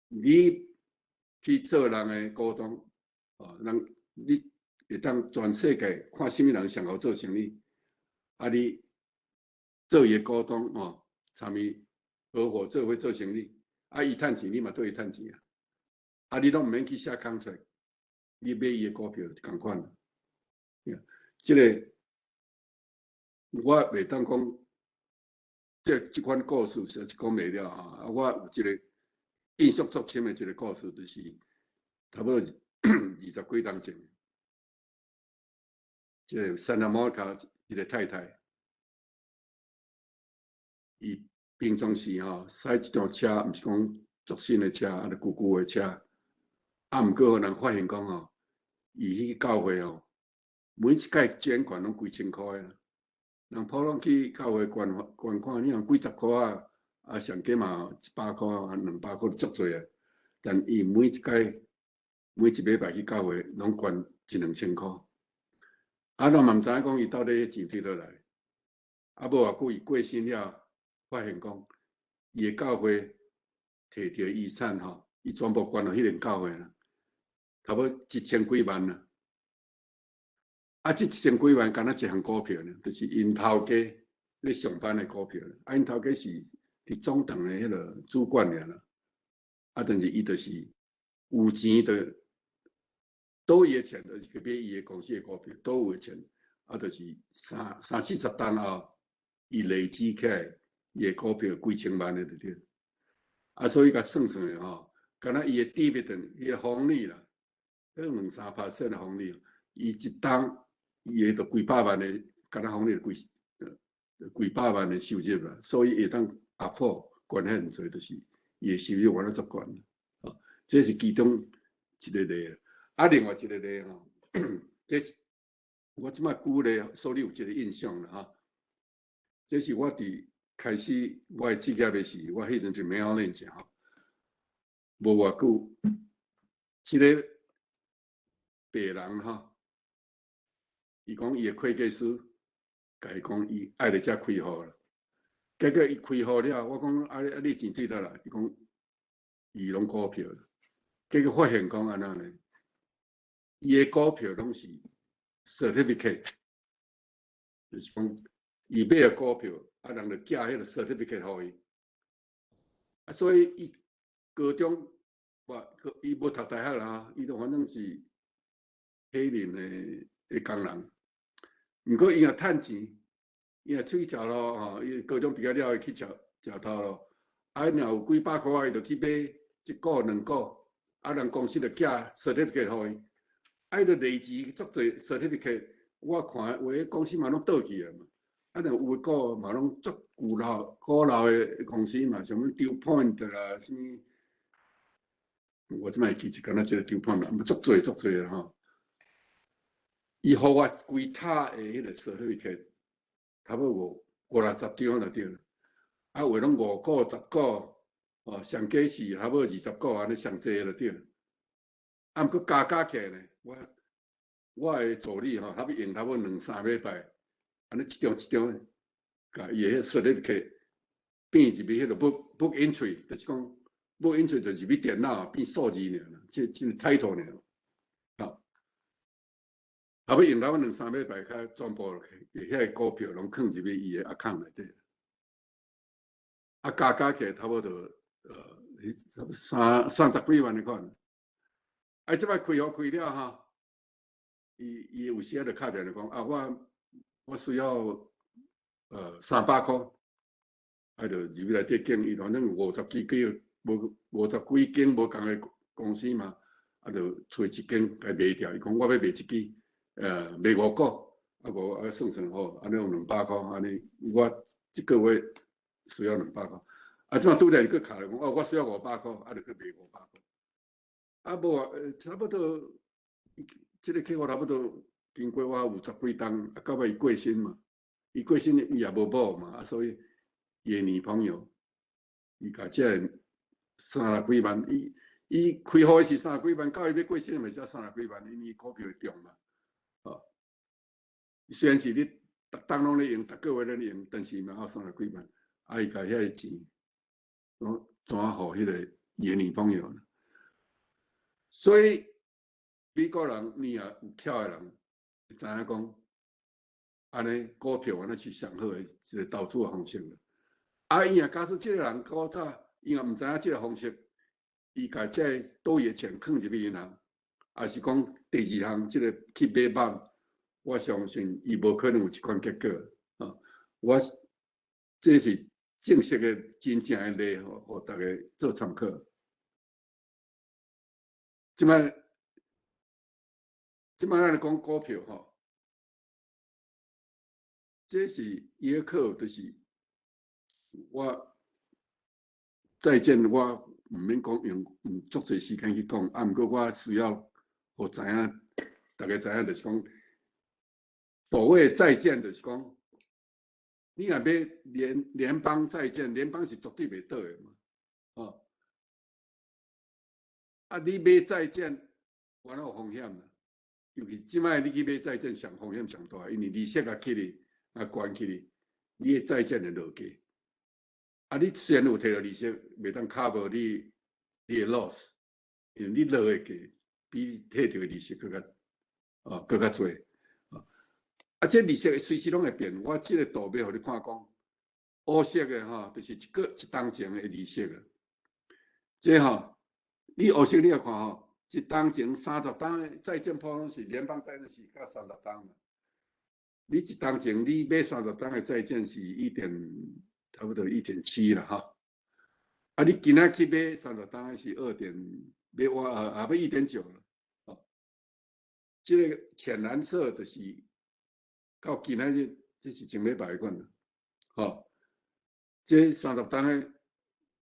你去做人的股東，哦，人你會當全世界看啥物人上𠢕做生意，啊，你做伊的股東哦，參伊合夥做伙做生意，啊，伊趁錢，你嘛綴伊趁錢啊，啊，你攏毋免去寫 contract，你買伊的股票就仝款。這个我袂當講，這款故事實在是講袂了啊！我有一个印象足深的一个故事，就是差不多20幾冬前，這个 Santa Monica 一个太太，伊平常時吼駛這輛車，毋是講足新的車，啊，舊舊的車，啊，毋過予人發現講吼，伊去教會吼，每一擺捐款攏幾千箍的啦。人普通去教會捐捐款，你若幾十箍仔，啊，上加嘛100箍啊，200箍足濟啊。但伊每一擺每一禮拜去教會，攏捐一兩千箍。啊，咱嘛毋知影講伊到底彼錢佗佗來。啊，無偌久伊過身了，發現講伊的教會提著遺產吼，伊全部捐予彼間教會啦。差不多一千幾萬啦。啊，這一千幾萬敢若一項股票呢，就是𪜶頭家咧上班的股票。啊，𪜶頭家是佇總堂的彼个主管爾啦。啊，但是伊就是有錢的，佗位的錢就是去買伊的公司的股票，佗位的錢，啊，就是三三四十冬後，伊累積起來伊的股票幾千萬的就對。啊，所以共算算的吼，敢若伊的 dividend，伊的紅利啦，可能兩三 percent 的紅利，伊一冬伊會就幾百萬的，敢若紅利幾幾百萬的收入啦，所以會當 afford 捐遐濟，就是伊的收入原來足懸。哦，這是其中一個例。啊，另外一個例吼，這是我這擺舉例，所以你有一個印象啦吼。這是我佇開始我的職業的時，我彼陣就 Merrill Lynch 吼，無偌久，這個白人吼，伊講伊的會計師，共伊講伊愛來遮開戶啦。結果伊開戶了，我講啊啊，你錢對佗來？伊講伊攏股票。結果發現講按怎呢？伊的股票攏是 certificate，就是講伊買的股票，啊人就寄彼個 certificate 予伊。啊，所以伊高中，無，伊無讀大學啦，伊就反正是黑人的的工人。毋過伊若趁錢，伊若出去食路吼，伊高中畢業了，伊去食食頭路。啊，若有幾百箍，伊就去買一股兩股，啊，人公司就寄 certificate 予伊。啊，伊就累積足濟 certificate，我看有的公司嘛攏倒去啊嘛。啊，若有的股嘛攏足古老古老的公司嘛，像物 DuPont 啦，啥物，我這擺會記一敢若這個 DuPont 啦，足濟足濟啦吼。伊予我規塔的彼個 certificate，差不多五五六十張就對了。啊，有的攏五股十股，哦，上加是差不多20股按呢上濟就對了。啊，毋過加加起來呢，我的助理吼，差不多用差不多兩三禮拜，按呢一張一張，共伊的彼 certificate 變入去彼個 book entry，就是講 book entry 就入去電腦變數字爾啦，這這個 title 爾。好，差不多用差不多兩三禮拜，較全部遐個股票攏囥入去伊的 account 內底。啊，加加起來差不多差不多三三十幾萬的款。啊，這擺開戶開了吼，伊伊有時仔就敲電話講啊，我需要300箍，啊，就入去內底間，伊反正五十幾間，無五十幾間無仝的公司嘛，啊，就揣一間共賣掉。伊講我欲賣一支，賣五股，啊無啊算算好，按呢有兩百箍，按呢我這個月需要兩百箍。啊，這擺拄著伊閣敲來講，哦，我需要五百箍，啊，就閣賣五百箍。啊，無啊，差不多，這個客戶差不多經過我有十幾冬，啊，到尾伊過身嘛，伊過身伊也無某嘛，啊，所以伊的女朋友，伊共這個三十幾萬，伊伊開戶是三十幾萬，到伊欲過身嘛才三十幾萬，因為股票會漲嘛，哦，雖然是你逐冬攏咧用，逐個月咧用，但是嘛有三十幾萬，啊，伊共遐個錢，攏轉予彼個伊的女朋友。所以美國人，你若有巧的人，會知影講，按呢股票按呢是上好的一個投資的方式啦。啊，伊若假使這個人古早，伊若毋知影這個方式，伊共這個多餘的錢囥入去銀行，抑是講第二項這個去買房，我相信伊無可能有這款結果。啊，我這是正式的真正的例，予大家做參考。這擺，這擺咱來講股票吼，這是伊個課，就是我債券，我毋免講用用足濟時間去講，啊，毋過我需要予知影，大家知影就是講，所謂債券就是講，你若買聯邦債券，聯邦是絕對袂倒的嘛，哦。啊！你買債券，原來有風險啦。尤其這擺你去買債券，上風險上大，因為利息也起哩，也懸起哩，你的債券會落價。啊，你雖然有提著利息，袂當 cover 你的 loss，因為你落的價。比提著的利息閣較哦，閣較濟。啊，這利息隨時攏會變。我這個圖欲予你看講，烏色的吼，就是一個一冬前的利息啊。這吼，你烏色你來看吼，一冬前30冬的債券普攏是聯邦債券是到三十冬嘛。你一冬前你買三十冬的債券是一點差不多1.7啦吼。啊，你今仔去買三十冬的是二點，買我啊欲1.9了。哦，這個淺藍色就是。到今仔日，這是前禮拜的款啦，吼，這三十冬的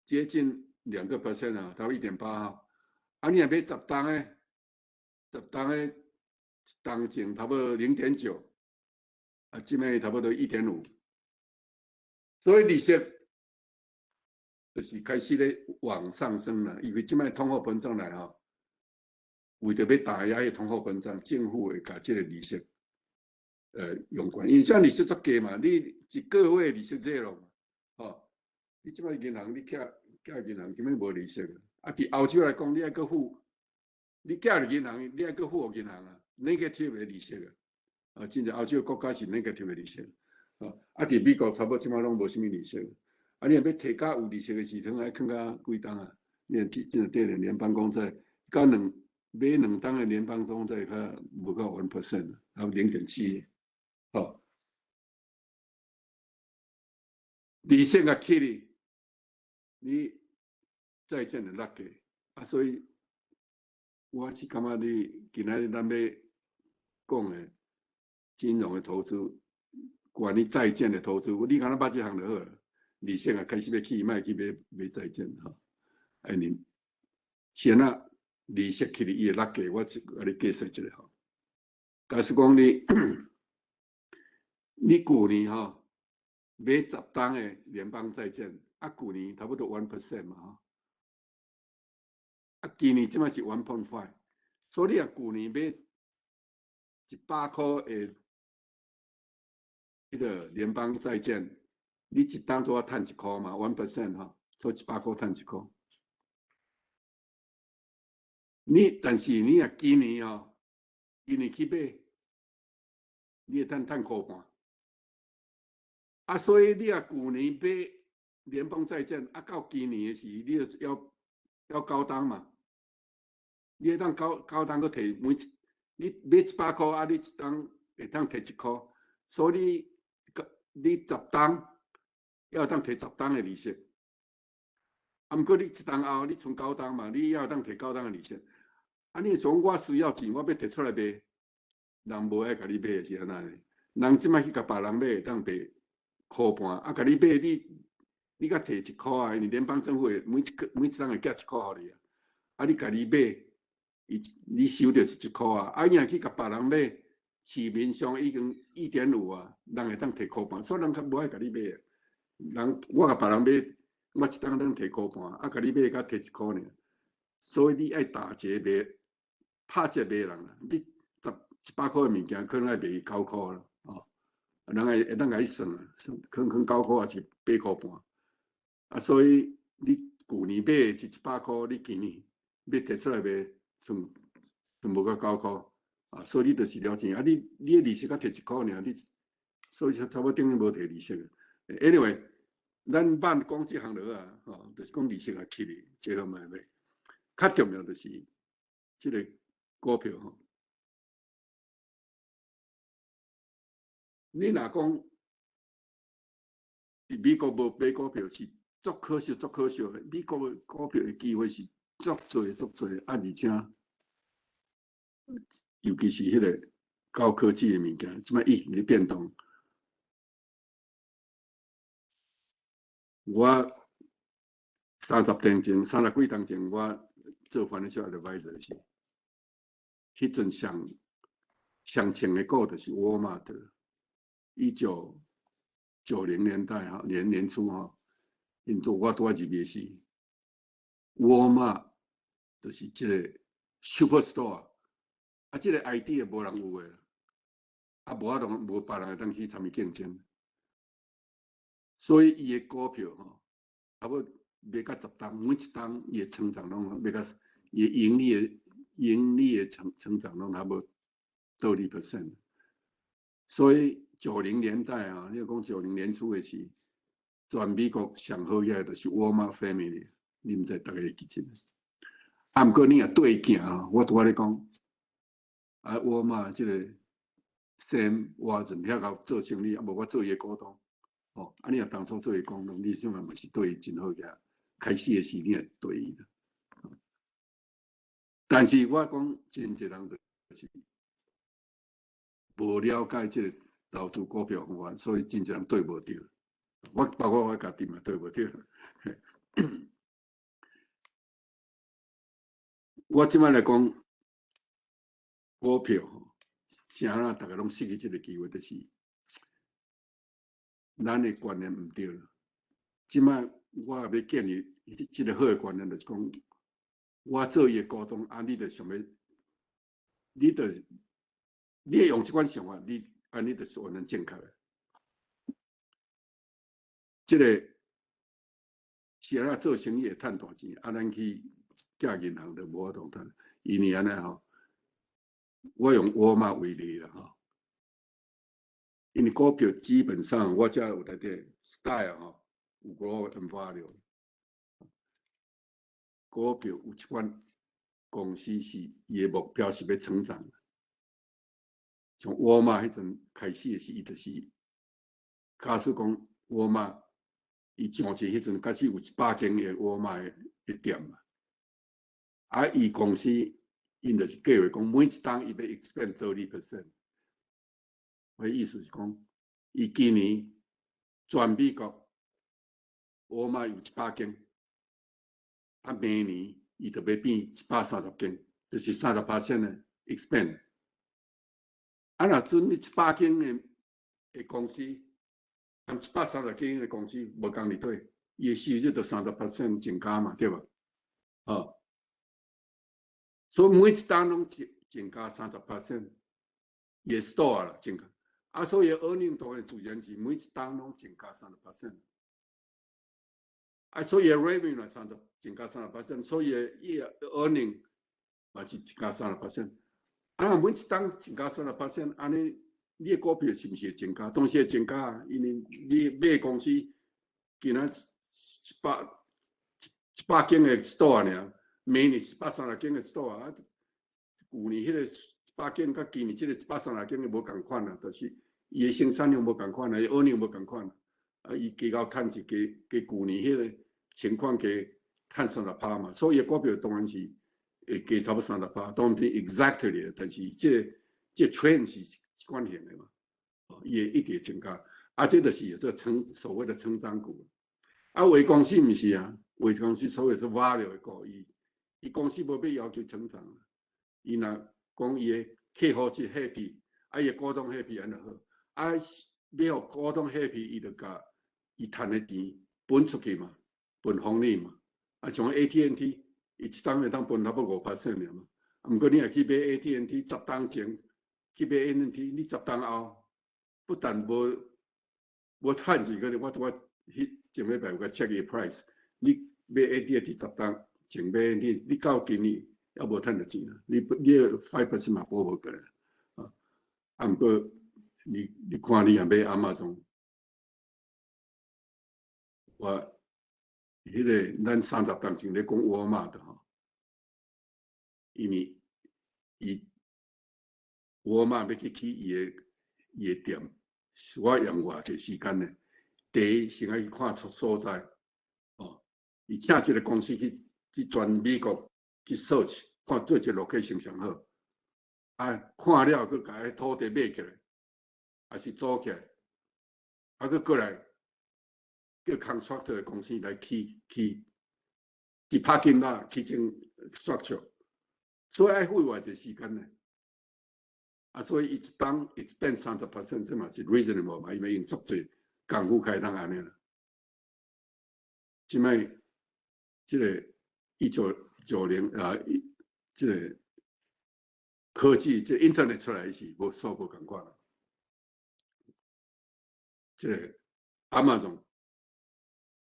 接近2% 啊，到1.8哈。啊，你若買十冬的，十冬的一冬前差不多0.9，啊，這擺差不多1.5，所以利息就是開始咧往上升啦。因為這擺通貨膨脹來吼，為著欲打壓彼通貨膨脹，政府會共這个利息用懸，因為這利息足低嘛，你一個月利息 zero 嘛，吼，你這擺銀行你寄寄銀行根本無利息。啊，佇歐洲來講，你愛閣付，你寄入銀行，你愛閣付予銀行啊，negative 的利息啊，啊，真濟歐洲國家是 negative 的利息，啊，啊，佇美國差不多這擺攏無啥物利息，啊，你若欲提較有利息的時陣，愛囥較幾冬啊？你若真真綴聯邦公債，較兩買2冬的聯邦公債較無到 1%，還有0.7，吼，利息若起哩，你債券就落價，啊，所以我是感覺你今仔日咱欲講的金融的投資，關於債券的投資，你敢若捌這項就好了。利息啊開始欲起，莫去買買債券吼。哎，你先啊，利息起哩伊會落價，我是共你計算一下吼。假使講你，你舊年吼買十冬的聯邦債券，啊，舊年差不多 1% 嘛吼。啊，今年這擺是 1.5，所以你若舊年買100箍的彼个聯邦債券，你一冬拄仔趁1箍嘛，1% 吼，所以100箍趁一箍。你但是你若今年吼，今年去買，你會趁趁箍半。啊，所以你若舊年買聯邦債券，啊，到今年的時，你就要要九冬嘛，你會當九九冬閣提每一，你買100箍啊，你一冬會當提一箍，所以你你十冬猶會當提十冬的利息。啊，毋過你一冬後你賰九冬嘛，你猶會當提九冬的利息。啊，你想我需要錢，我欲提出來賣，人無愛共你買是按怎？人這擺去共別人買會當提箍半，啊，共你買你你才提一箍啊，因為聯邦政府會每一個每一冬會寄一箍予你啊。啊，你家己買，伊你收著是一箍啊。啊，伊若去共別人買，市面上已經1.5啊，人會當提箍半，所以人較無愛共你買。人我共別人買，我一冬當提箍半，啊，共你買才提一箍爾。所以你愛打折賣，拍折賣人啊！你十100箍的物件，可能愛賣伊九箍啦，哦，人會會當共你算啊，算可能九箍抑是8箍半。啊，所以你舊年買的是100箍，你今年欲提出來賣，剩剩無到九箍，啊，所以你就是了錢。啊，你你的利息才提一箍爾，你所以差不多等於無提利息。Anyway，咱慢講這項落啊，吼，就是講利息也起哩，這個嘛買。較重要就是這个股票吼。你若講佇美國無買股票是足可惜，足可惜的。美國的股票的機會是足濟足濟，啊，而且尤其是彼个高科技的物件，這擺一直咧變動。我30年前、30幾年前，我做 financial advisor 時，彼陣上上穿的股就是沃爾瑪，1990年代吼，年年初吼，𪜶拄我拄仔入去時，沃爾瑪就是這个 superstore，啊，這个 idea 無人有的，啊，無法度無別人會當去參伊競爭，所以伊的股票吼，差不多賣甲十冬，每一冬伊的成長攏賣甲伊的盈利的盈利的成長攏還無 30%。所以九零年代啊，你講九零年初的時，全美國上好額就是 Walmart Family，你毋知逐家會記得。啊，毋過你若對鏡啊，我拄仔咧講，啊，沃爾瑪這個 Sam Walton 遐𠢕做生意，啊無我做伊的股東，哦，啊，你若當初做伊股東，你想嘛嘛是對伊真好額。開始的時你會對伊。但是我講真濟人就是無了解這個投資股票方法，所以真濟人對無著。我包括我家己嘛對無著。我這擺來講股票，啥啦，逐家攏失去這個機會，就是咱的觀念毋對啦。這擺我也欲建議這個好的觀念，就是講我做伊的股東，啊，你就想欲，你就你會用這款想法，你按呢就是完全正確的。這個是按怎做生意會趁大錢，啊，咱去寄銀行就無法度趁，因為按呢吼，我用沃爾瑪為例啦吼，因為股票基本上我遮有內底 style 吼，有 growth and value。股票有一款公司是伊的目標是欲成長，像沃爾瑪彼陣開始的時，伊就是，假使講沃爾瑪伊上市彼陣，假使有100間的沃爾瑪的店嘛，啊，伊公司𪜶就是計劃講，每一冬伊欲 expand 30%，我意思是講，伊今年全美國沃爾瑪有100間，啊，明年伊就欲變130間，就是30% 的 expand。啊，若準你一百間的公司，含130間的公司無仝佇底，伊的收入就30% 增加嘛，對無？哦，所以每一冬攏增加30%，伊的 store 啦增加，啊，所以 earning 當然自然是每一冬攏增加三十 percent。啊，所以 revenue 增加三十 percent，所以伊的 earning 嘛是增加三十 percent。啊，每一冬增加三十 percent，按呢你的股票是毋是會增加？當時會增加啊，因為你買公司今仔一百間的 store 爾，明年130間的 store 啊，舊年彼個一百間佮今年這個130間的無仝款啊，就是伊的生產量無仝款啊，伊 earning 無仝款啊，伊加𠢕趁一加加舊年彼個情況加趁30趴嘛，所以伊股票當然是會加差不多三十趴，當然毋是 exactly，但是這個 trend 是這款型的嘛，哦，伊會一直增加，啊，這就是這所謂的成長股。啊，有的公司毋是啊，有的公司所謂是 value 的股，伊公司無欲要求成長，伊若講伊的客戶是 happy，啊，伊的股東 happy 按呢就好，啊，欲予股東 happy，伊就共伊趁的錢分出去嘛，分紅利嘛，啊，像 AT&T，伊一冬會當分差不多5% 爾嘛，啊，毋過你若去買 AT&T 10冬前去買 AT&T，你10冬後不但無趁錢，閣我彼前禮拜有共 check 伊 price，你買 AT&T 10冬前買 AT&T，你到今年猶無趁著錢啊！你 5% 嘛補無過來啊！啊，毋過你看你若買亞馬遜，我彼個咱30冬前咧講沃爾瑪的吼，因為伊沃爾瑪欲去起伊的店，我用偌濟時間呢？第一，先愛去看出所在，哦，伊請一個公司去全美國去 search，看佗一個 location 上好，啊，看了閣共彼土地買起來，抑是租起來，啊，閣過來叫 constructor 的公司來起去 parking lot，起種 structure，所以愛費偌濟時間呢？啊，所以伊一冬 expand 30%，這嘛是 reasonable 嘛，因為用足濟工夫開通按呢啦。這擺這個1990啊，這個科技這 internet 出來時，無數無仝款。這個 Amazon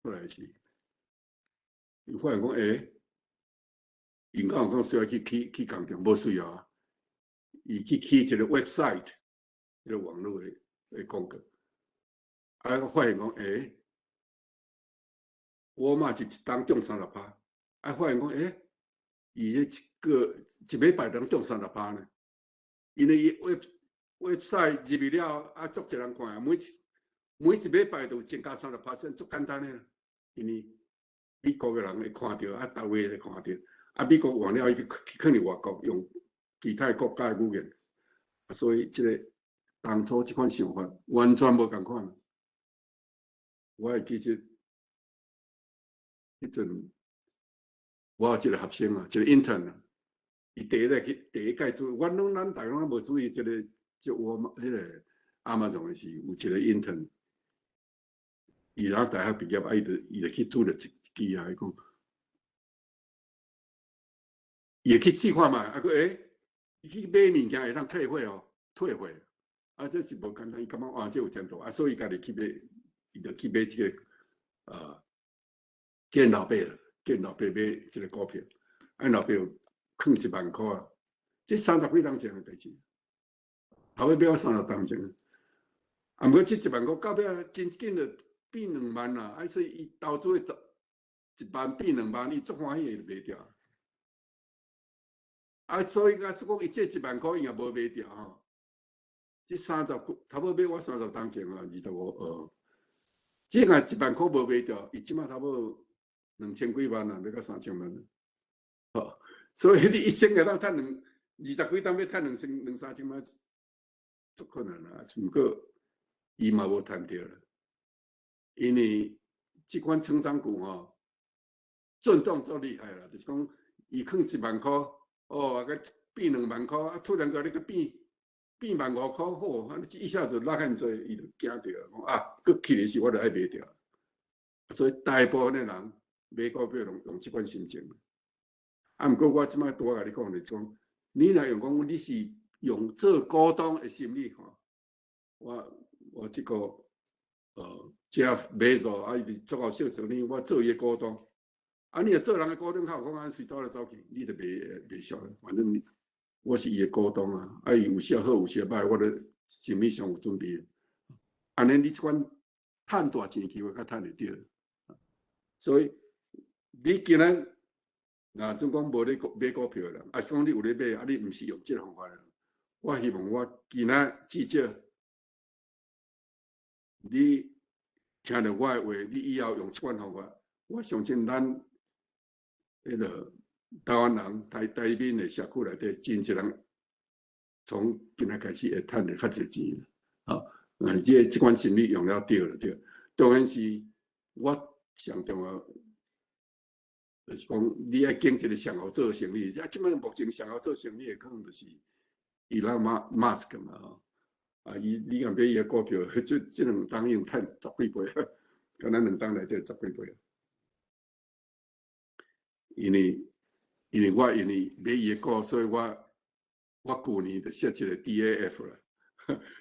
出來時，伊發現講，欸， 𪜶敢有講需要去起起工廠，無需要啊。伊去起一個 website，一個網路的廣告，啊，我發現講，欸，我嘛是一冬中30%，啊，發現講，欸，伊彼一個一禮拜通中三十趴呢。因為伊 website 入去了，啊，足濟人看啊，每一禮拜都增加30%，足簡單的。因為美國的人會看著，啊，逐位會看著，啊，美國完了伊去去囥佇外國用其他國家的語言，啊，所以這個當初這款想法完全無仝款。我會記得彼陣，我有一個學生啊，一個 intern 啊，伊第一個去第一屆做，阮攏咱逐家攏無注意這個，這我彼個亞馬遜的是有一個 intern，伊若大學畢業，啊，伊就去做了一支啊，伊講，伊會去試看覓，啊，閣欸，伊去買物件會當退貨哦，退貨，啊，這是無簡單，伊感覺哇，這有前途，啊，所以伊家己去買，伊就去買這個，見老爸，見老爸買這個股票，啊，老爸有囥1萬箍啊，這三十幾冬前的代誌，頭尾買我30冬前，啊，毋過這一萬箍到尾真緊就變2萬啦，啊，所以伊投資的十一萬變2萬，伊足歡喜就賣掉。啊，所以假使講伊這一萬箍伊也無賣掉吼，這三十幾，差不多買我30冬前啊，25，這若一萬箍無賣掉，伊這馬差不多2000幾萬啊，欲到3000萬。吼，所以你一生會當趁兩二十幾冬欲趁兩千兩三千萬，足困難啊。毋過伊嘛無趁著啦，因為這款成長股吼，震動足厲害啦，就是講伊囥一萬箍，哦，啊閣變2萬箍，啊突然間你閣變15,000箍，好，啊一下子落遐濟，伊就驚著，講啊，閣起的時我就愛賣掉。所以大部分的人買股票攏用這款心情。啊，毋過我這擺拄仔共你講就是講，你若用講你是用做股東的心理看，我這個Jeff Bezos 啊，伊足夠小做你，我做伊的股東。啊，你若做人的股東，較有講按隨走來走去，你就袂俗。反正我是伊的股東啊，啊，伊有時好，有時歹，我都心理上有準備。按呢，你這款趁大錢機會較趁會著。所以你今仔若總講無咧買股票的人，抑是講你有咧買，啊，你毋是用這個方法。我希望我今仔至少你聽著我的話，你以後用這款方法，我相信咱彼個台灣人台閩的社區內底，真濟人從今仔開始會趁著較濟錢。吼，啊，這款心理用了對了對。當然是我上重要，就是講你愛揀一個上好做生意。啊，這擺目前上好做生意的可能就是伊隆馬斯克嘛吼。啊，伊你若買伊的股票，這兩冬已經趁十幾倍，敢若兩冬內底十幾倍。因為我因為買伊的股，所以我舊年就設一個 DAF 啦。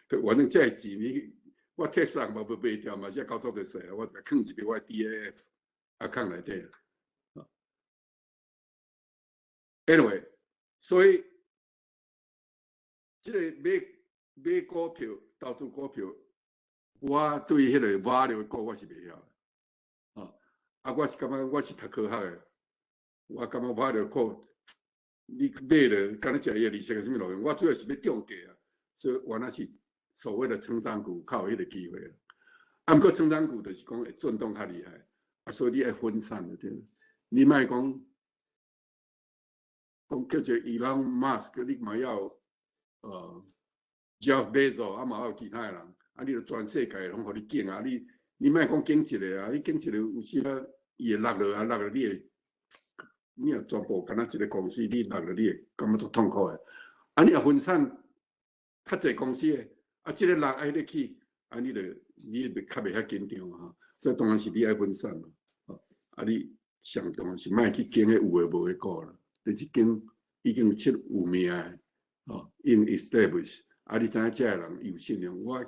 反正這個錢你我特斯拉嘛無賣掉嘛，是交足濟稅啊，我就囥入去我 DAF account 內底。Anyway，所以這個買股票、投資股票，我對彼個 value 股我是袂曉。啊，我是感覺我是讀科學的，我感覺 value 股你買了，敢若食伊的利息啥物路用？我主要是欲中價啊，所以原來是所謂的成長股較有彼個機會。啊，毋過成長股就是講會震動較厲害，啊，所以你愛分散就對。你莫講講叫做 Elon Musk，你嘛要Jeff Bezos，啊嘛有其他的人，啊，你就全世界攏予你揀啊！你莫講揀一個啊，你揀一個有時啊，伊會落落啊，落落你會，你若全部敢若一個公司，你落落你會感覺足痛苦的。啊，你若分散較濟公司的，啊，這個落啊，彼個起，啊，你就你會較袂遐緊張啊。所以當然是你愛分散嘛。啊，你上重要是莫去揀彼有的無的股啦，就是揀已經出有名的，哦，已經 establish。啊，你知影這個人有信用。我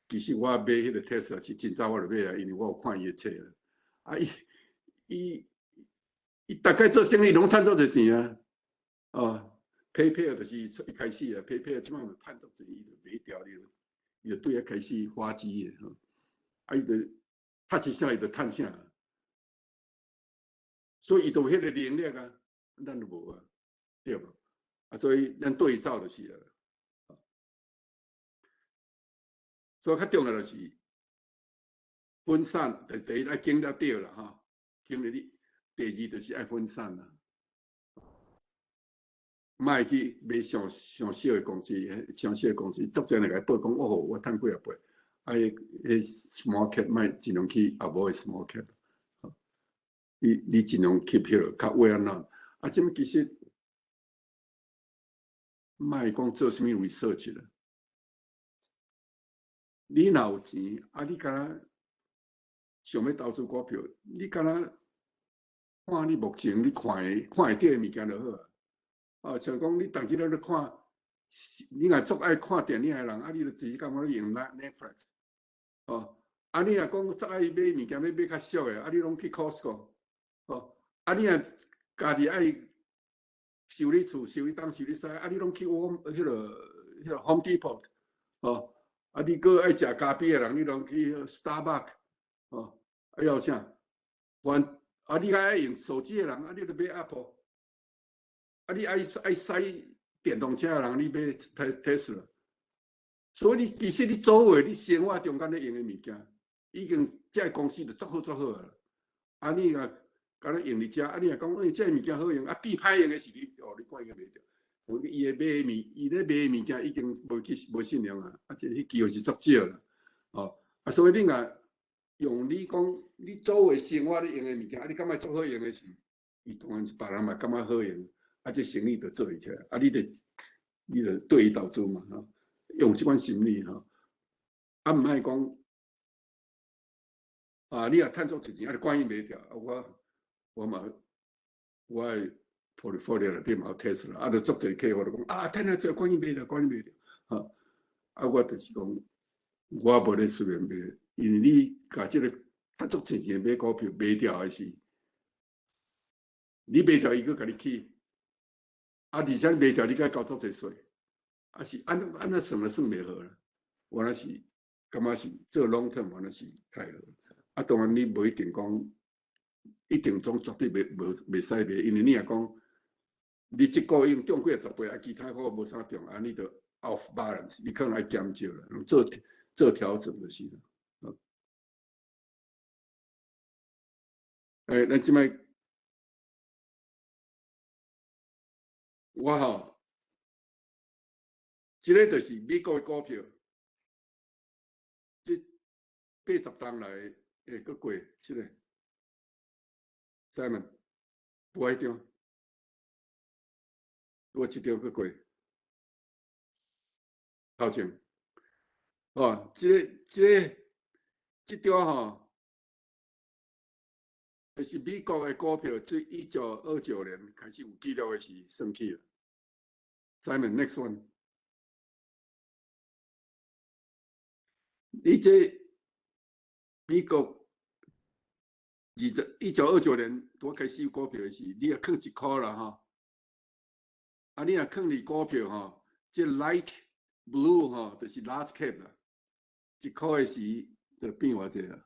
其實我買彼個 Tesla 是真早我就買啊，因為我有看伊的冊啦。啊，伊伊逐擺做生意攏趁足濟錢啊！哦，PayPal 就是一開始啊，PayPal 這擺就趁足濟，伊就賣掉，伊就對遐開始發跡的吼。啊，伊就拍一聲，伊就趁啥？所以伊就有彼個能力啊，咱就無啊，對無？啊，所以咱對伊走就是啊。所以較重要就是分散，第一愛經得對啦吼，經歷你。第二就是愛分散啦，莫去買傷傷小的公司，傷小的公司，足濟人共伊報講哦，我趁幾仔倍，啊，彼 small cap 莫盡量去 avoid small cap，你盡量 keep 彼個較穩啦。啊，這物其實莫講做啥物 research 啦，你若有錢，啊，你敢若想欲投資股票，你敢若看你目前你看會著的物件就好啊。哦，像講你逐日咧看，你若足愛看電影的人，啊，你就直接感覺用 Netflix。哦，啊，你若講足愛買物件，欲買較俗的，啊，你攏去 Costco。哦，啊，你若家己愛修理厝、修理東、修理西，啊，你攏去我彼個 Home Depot。哦，啊，你閣愛食咖啡的人，你攏去 Starbucks。哦，啊，有啥？反啊，你較愛用手機的人，啊，你就買 Apple。啊，你愛駛電動車的人，你買 Tesla。所以你其實你所有你生活中間咧用的物件，已經這个公司就足好足好啊。啊，你若敢若用佇遮，啊，你若講欸，這个物件好用，啊，變歹用的是你，哦，你看伊個袂著。伊的賣物，伊咧賣物件已經無去無信用啊，啊，這彼機會是足少啦。哦，啊，所以你若用你講你所有生活咧用的物件，啊，你感覺足好用的是，伊當然是別人嘛感覺好用，啊，這生意就做會起來，啊，你就對伊投資嘛，吼，用這款心理吼，啊，毋愛講，啊，你若趁足濟錢，啊，你趕緊賣掉，啊，我嘛，我的 portfolio 內底嘛有 Tesla，啊，就足濟客戶就講，啊，趁遐濟，趕緊賣掉，趕緊賣掉，吼，啊，我就是講，我無咧隨便賣。因為你共這個較足濟錢買股票賣掉的時，你賣掉伊閣共你起，啊，而且你賣掉你閣交足濟稅，啊是按怎算都算袂好啦。原來是感覺是做 long term 原來是較好。啊，當然你無一定講，一定總絕對袂無袂使賣，因為你若講你這個月中幾十倍，啊，其他股無啥中，啊，你就 off balance，你可能愛減少啦，做做調整就是啦。欸，咱這擺我吼，這个就是美國的股票，這80冬來，欸，閣過這个，Simon，無彼張，我這張閣過，頭前，哦，這個這張吼。就是美國的股票，這1929年開始有記錄的時算起了。Simon，next one。你這美國1929年拄開始有股票的時，你若囥1箍啦吼，啊，你若囥佇股票吼，這 light blue 吼，就是 large cap 啦，1箍的時就變偌濟啦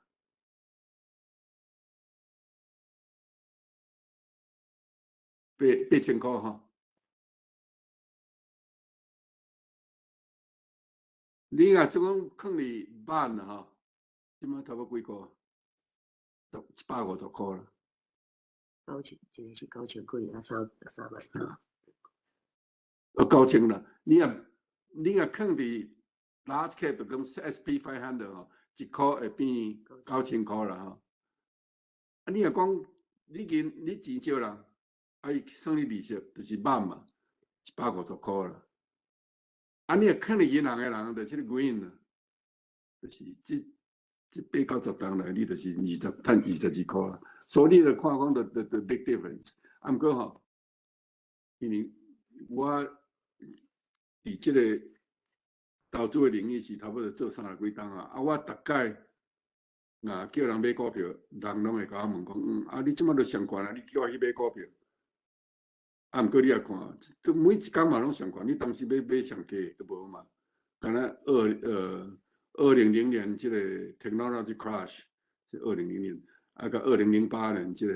？8000箍吼。你若這講囥佇萬吼，這擺差不多幾箍？150箍啦。九千，這個是九千幾啊，3萬。哦，九千啦。你若囥佇 large cap 就講 S P 500 吼，1箍會變9000箍啦吼。啊，你若講你錢少人，啊，伊算你利息就是萬嘛，150箍啦。啊，你若囥佇銀行的人，就是 green 啦，就是這8、90冬來，你就是趁22箍啦。所以你就看講 the big difference。啊，毋過吼，因為我佇這個投資的領域是差不多做30幾冬啊，啊，我逐擺若叫人買股票，人攏會共我問講，啊，你這擺都上懸啊，你叫我去買股票？啊，毋過你也看，都每一工嘛攏上懸，你當時欲買上低都無嘛。敢若2000年這個 technology crash 是2000年，啊，佮2008年這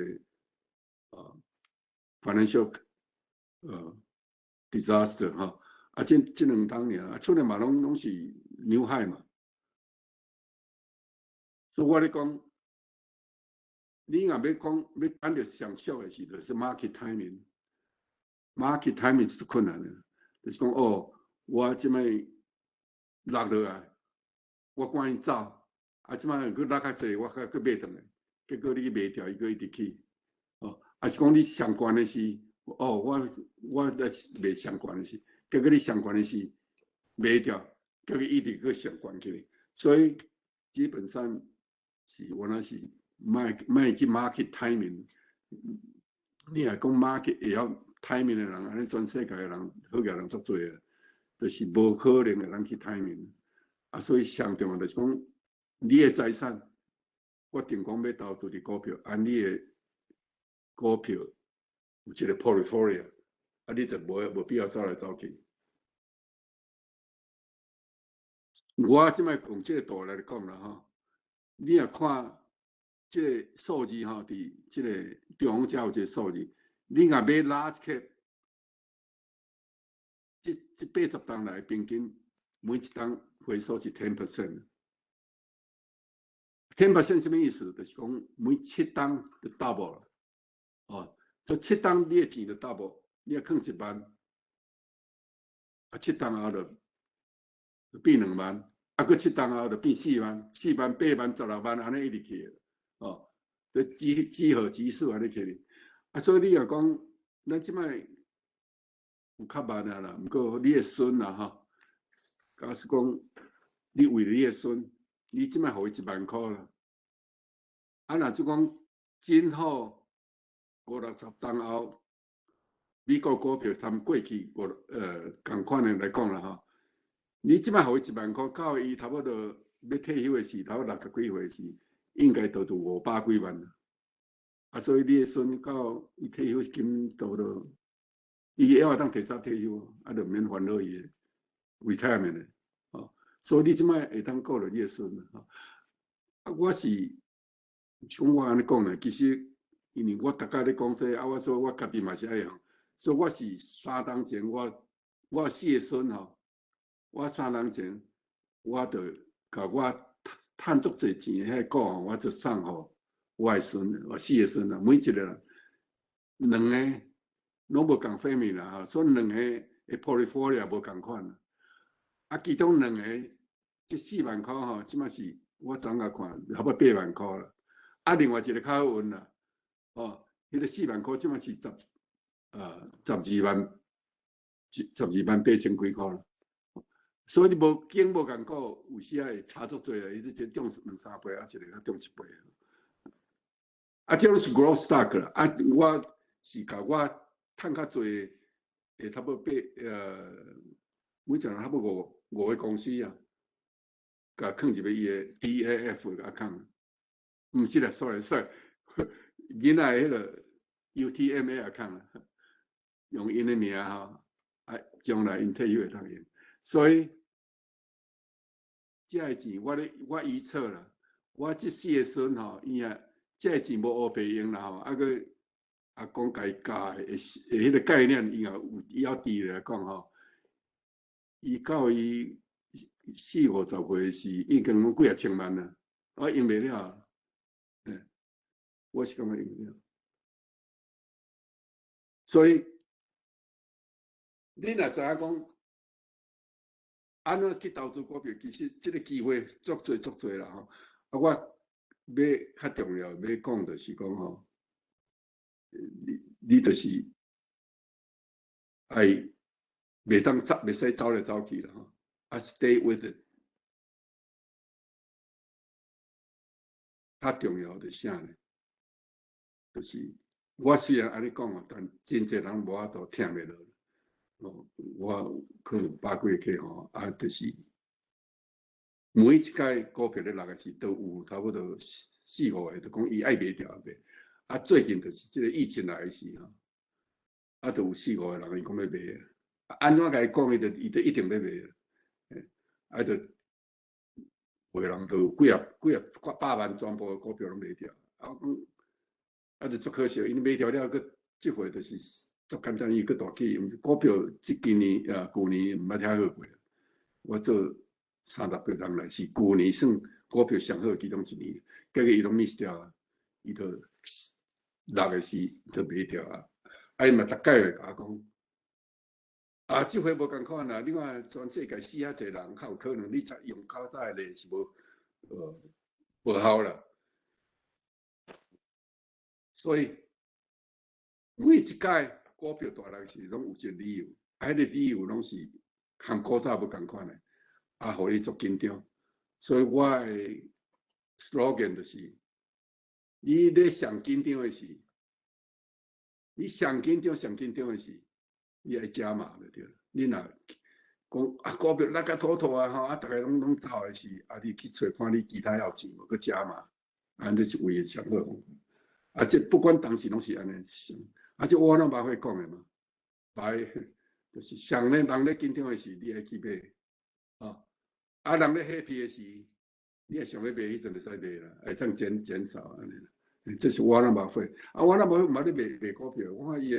個financial disaster 吼，啊，這兩冬爾，啊，出來嘛攏是 new high 嘛。所以我咧講，你若欲講欲等著上俗的時，就是 market timing。market timing 是困難的，就是講哦，我這擺落落來，我趕緊走，啊，這擺閣落較濟，我閣閣買轉來，結果你去賣掉，伊閣一直起，哦，抑是講你上懸的時，哦，我咧賣上懸的時，結果你上懸的時賣掉，結果一直閣上懸起來，所以基本上是我那是莫莫去 market timing，你若講 market 會曉 timing 的人，按呢全世界的人好額人足濟啊，就是無可能會當去 timing。啊，所以上重要就是講，你的財產，決定講欲投資佇股票，按你的股票有一個 portfolio，啊，你就無必要走來走去。我這擺用這個圖來講啦吼，你若看這個數字吼，佇這個中央遮有一個數字，你若買 large cap，這80冬來平均每一冬回收是 10%。10% 啥物意思？就是講每7冬就 double 了，哦，所以7冬你的錢就 double，你若囥1萬，啊，7冬後就變2萬，啊，閣7冬後就變4萬、4萬、8萬、16萬，按呢一直起，哦，就幾何級數按呢起。啊，所以你若講，咱這擺有較慢啊啦，毋過你的孫啊吼，假使講你為了你的孫，你這擺予伊1萬箍啦，啊，若就講今後五六十冬後，美國股票參過去五仝款的來講啦吼，你這擺予伊一萬箍，到伊差不多欲退休的時，差不多60幾歲時，應該都佇500幾萬啦。啊，所以你的孫到伊退休金差不多，伊會當提早退休，啊，就免煩惱伊的 retirement 的，哦。所以你這擺會當顧著你的孫吼。啊，我是像我按呢講呢，其實因為我逐工咧講這個，啊，我說我家己嘛是愛用，所以我是3冬前，我四個孫吼，我3冬前我就共我趁足濟錢的彼個股吼，我就送予我的孫，我四個孫啊，每一個人兩個攏無仝 family 啦吼，所以兩個的 portfolio 無仝款啦。啊，其中兩個這4萬箍吼，這擺是我昨下看差不多8萬箍啦。啊，另外一個較好運啦，哦，彼個四萬箍這擺是12萬，12萬8千幾箍啦。所以你無景無仝股，有時仔會差足濟啦，伊這中兩三倍，啊，一個較中一倍。啊，這攏是 growth stock 啦。啊，我是共我趁較濟，會差不多八每一人差不多五個公司啊，共囥入去伊的 DAF account。毋是啦，sorry sorry，囡仔彼個 UTMA account 啦，用𪜶的名吼，啊，將來𪜶退休會當用。所以，這个錢我咧我預測啦，我這四個孫吼，伊啊，這个錢無烏白用啦吼，啊閣阿公共伊教的彼個概念，伊也有伊猶佇來講吼，伊到伊四五十歲時，已經攏幾仔千萬啦，我用袂了，我是感覺用袂了。所以，你若知影講，按怎去投資股票，其實這個機會足濟足濟啦吼。啊，我欲較重要欲講就是講吼，你就是愛袂當走，袂使走來走去啦吼。啊，stay with it。較重要就是啥呢？就是我雖然按呢講啊，但真濟人無法度聽袂落。哦，我可能百幾個客戶，啊，就是每一擺股票咧落的時，都有差不多四五个，就講伊愛賣掉賣。啊，最近就是這个疫情來的時吼，啊，就有四五个人伊講欲賣，按怎共伊講，伊就一定欲賣。啊，就有的人就有幾啊幾啊百萬全部的股票攏賣掉。啊，我講啊，就足可惜，𪜶賣掉了，閣這回就是足簡單，伊閣大起，股票這今年啊，舊年毋捌遐好過。我做30幾冬來，是舊年算股票上好其中一年，結果伊攏 miss 掉啊，伊就落的時就賣掉啊。啊，伊嘛逐擺會共我講，啊，這回無仝款啦，你看全世界死遐濟人，較有可能你才用較早的例是無效啦。所以每一擺股票大落時，攏有一個理由，啊，彼個理由攏是和古早無仝款的，啊，予你足緊張。所以我的 slogan 就是：你咧上緊張的時，你上緊張、上緊張的時，你愛加碼就對了。你若講啊，股票落甲妥妥啊吼，啊，逐个攏走的時，啊，你去揣看你其他還有錢無，閣加碼，啊，這是為的上好方法。啊，這不管當時攏是按呢想，啊，這我攏捌會講的嘛，來，就是上咧人咧緊張的時，你愛去買，啊，啊，人咧 happy 的時，你若想欲賣，彼陣就使賣啦，會當減少按呢啦。這是我攏捌會，啊，我攏無捌咧賣股票，我看伊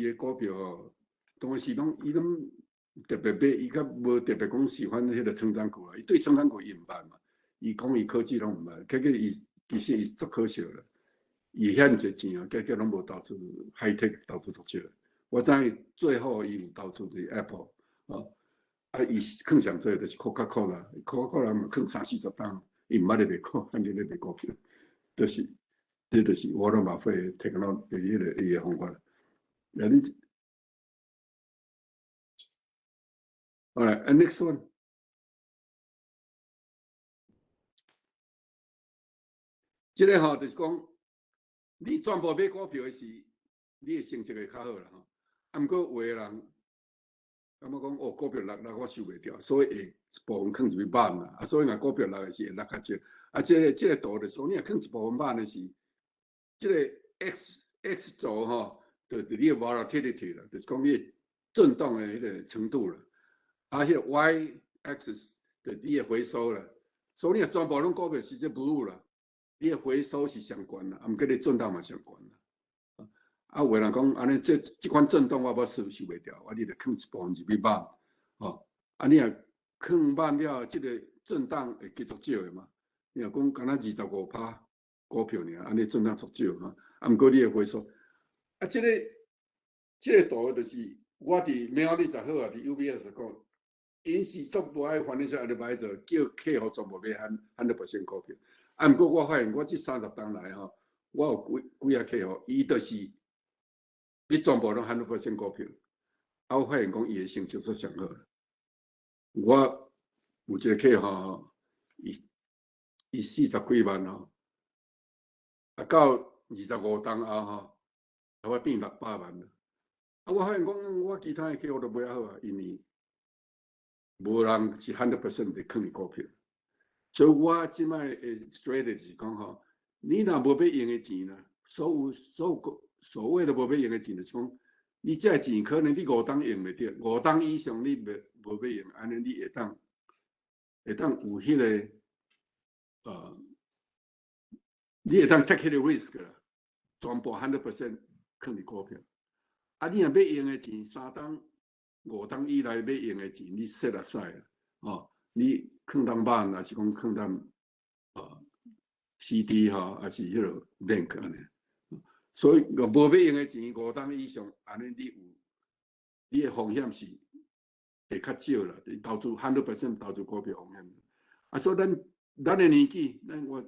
的股票吼，當時攏伊攏特別買，伊較無特別講喜歡彼个成長股啊，伊對成長股伊毋捌嘛，伊講伊科技攏毋捌，結果伊其實伊足可惜啦，伊遐爾濟錢啊，結果攏無投資 high tech 投資足少。我知影最後伊有投資佇 Apple，啊，啊，伊囥上濟就是 Coca-Cola，Coca-Cola 嘛囥三四十冬，伊毋捌咧賣股，反正咧賣股票，就是，這就是我攏嘛會 technology 彼个伊的方法。啊，你，好來，next one。這个吼就是講，你全部買股票的時，你的成績會較好啦吼。啊，毋過有的人感覺講，哦，股票落落我受袂著，所以會一部分囥入去 bond 啦。啊，所以若股票落的時會落較少。啊，這個圖就是講，你若囥一部分 bond 的時，這個 X 軸吼，就是你的 volatility 啦，就是講你的震動的彼個程度啦。啊，彼個 Y axis 就是你的回收啦。所以你若全部攏股票是這 blue 啦，你的回收是上懸啦，啊，毋過你震動嘛上懸啦。啊，有的人講，按呢這款震動我無受袂著，啊，你就囥一部分入去 bond，吼，啊，你若囥 bond 了，這個震盪會繼續少的嘛？你若講敢若25%股票爾，按呢震盪足少吼，啊，毋過你的回收，啊，這個圖就是我佇喵你就好啊，佇 UBS 講，𪜶是足無愛 financial advisor 叫客戶全部買 100% 股票，啊，毋過我發現我這30冬來吼，我有幾幾個客戶，伊就是你全部攏 100% 股票，啊，我發現講伊的成績煞上好。我有一個客戶吼，伊四十幾萬吼，啊到25冬後吼，差不多變600萬啦。啊，我發現講我其他的客戶都買較好啊，因為無人是 100% 佇囥佇股票。所以我這擺的 strategy 是講吼，你若無欲用的錢啦，所謂的無欲用的錢，就是講你這个錢可能你五冬用袂著，五冬以上你袂無欲用，按呢你會當有彼个，你會當 take 彼個 risk 啦，全部 100% 囥佇股票。啊，你若欲用的錢，3冬、5冬以內欲用的錢，你 set aside 啦，哦，你囥佇 bond，抑是講囥佇CD 吼，抑是彼个 bank 按呢。所以，無欲用的錢，五冬以上，按呢你有，你的風險是會較少啦。投資 100% 投資股票風險。啊，所以咱的年紀，咱我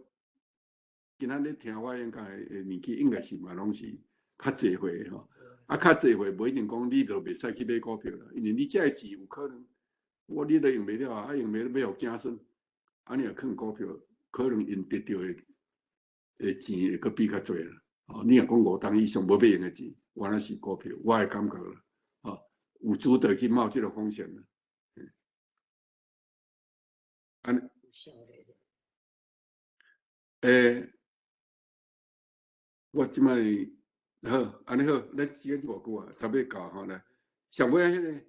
今仔日聽我演講的年紀，應該是嘛攏是較濟歲吼。啊，較濟歲無一定講你就袂使去買股票啦，因為你這个錢有可能，我你都用袂了啊，用袂了欲予子孫，啊，你若囥股票，可能𪜶得著的錢會閣比較濟啦。哦，你若講五冬以上無欲用的錢，原來是股票，我的感覺啦，哦，有值得去冒這個風險啦。按呢，欸，我這擺好，按呢好，咱時間無久啊，差不多到吼來。上尾彼个，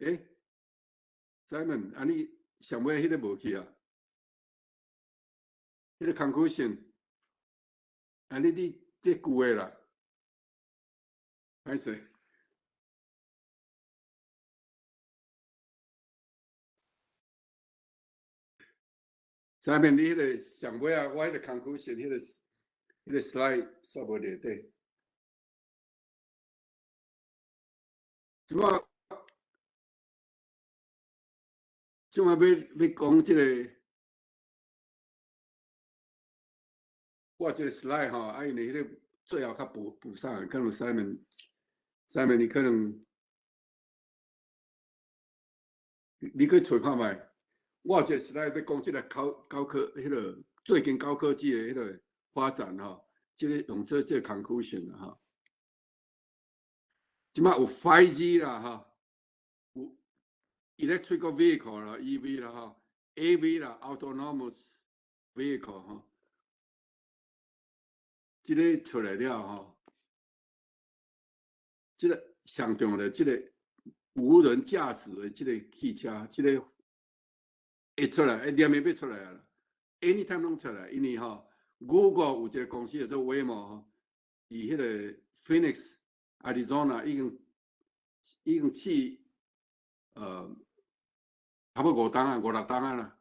欸，Simon，按呢上尾彼个無去啊？彼个 conclusion，按呢你這舊的啦，歹勢。Simon，你彼个上尾啊，我彼個 conclusion，彼個 slide 煞無佇底。這擺，這擺欲講這个，我這个 slide 吼，啊，因為彼个最後較補上，可能 Simon，Simon 你可能你去揣看覓。我有一個 slide 欲講這个高科，彼个最近高科技的彼个發展吼，這个用這個 conclusion 啦吼。這擺有 5G 啦吼，有 electrical vehicle 啦，EV 啦吼，AV 啦，autonomous vehicle 吼，這个出來了吼，這个上重要的這个無人駕駛的這個汽車，這个會出來，會連袂欲出來啊，anytime 攏出來，因為吼，Google 有一个公司叫做 Waymo 吼，佇彼个 Phoenix Arizona 已經試，差不多5冬啊，五六冬啊啦。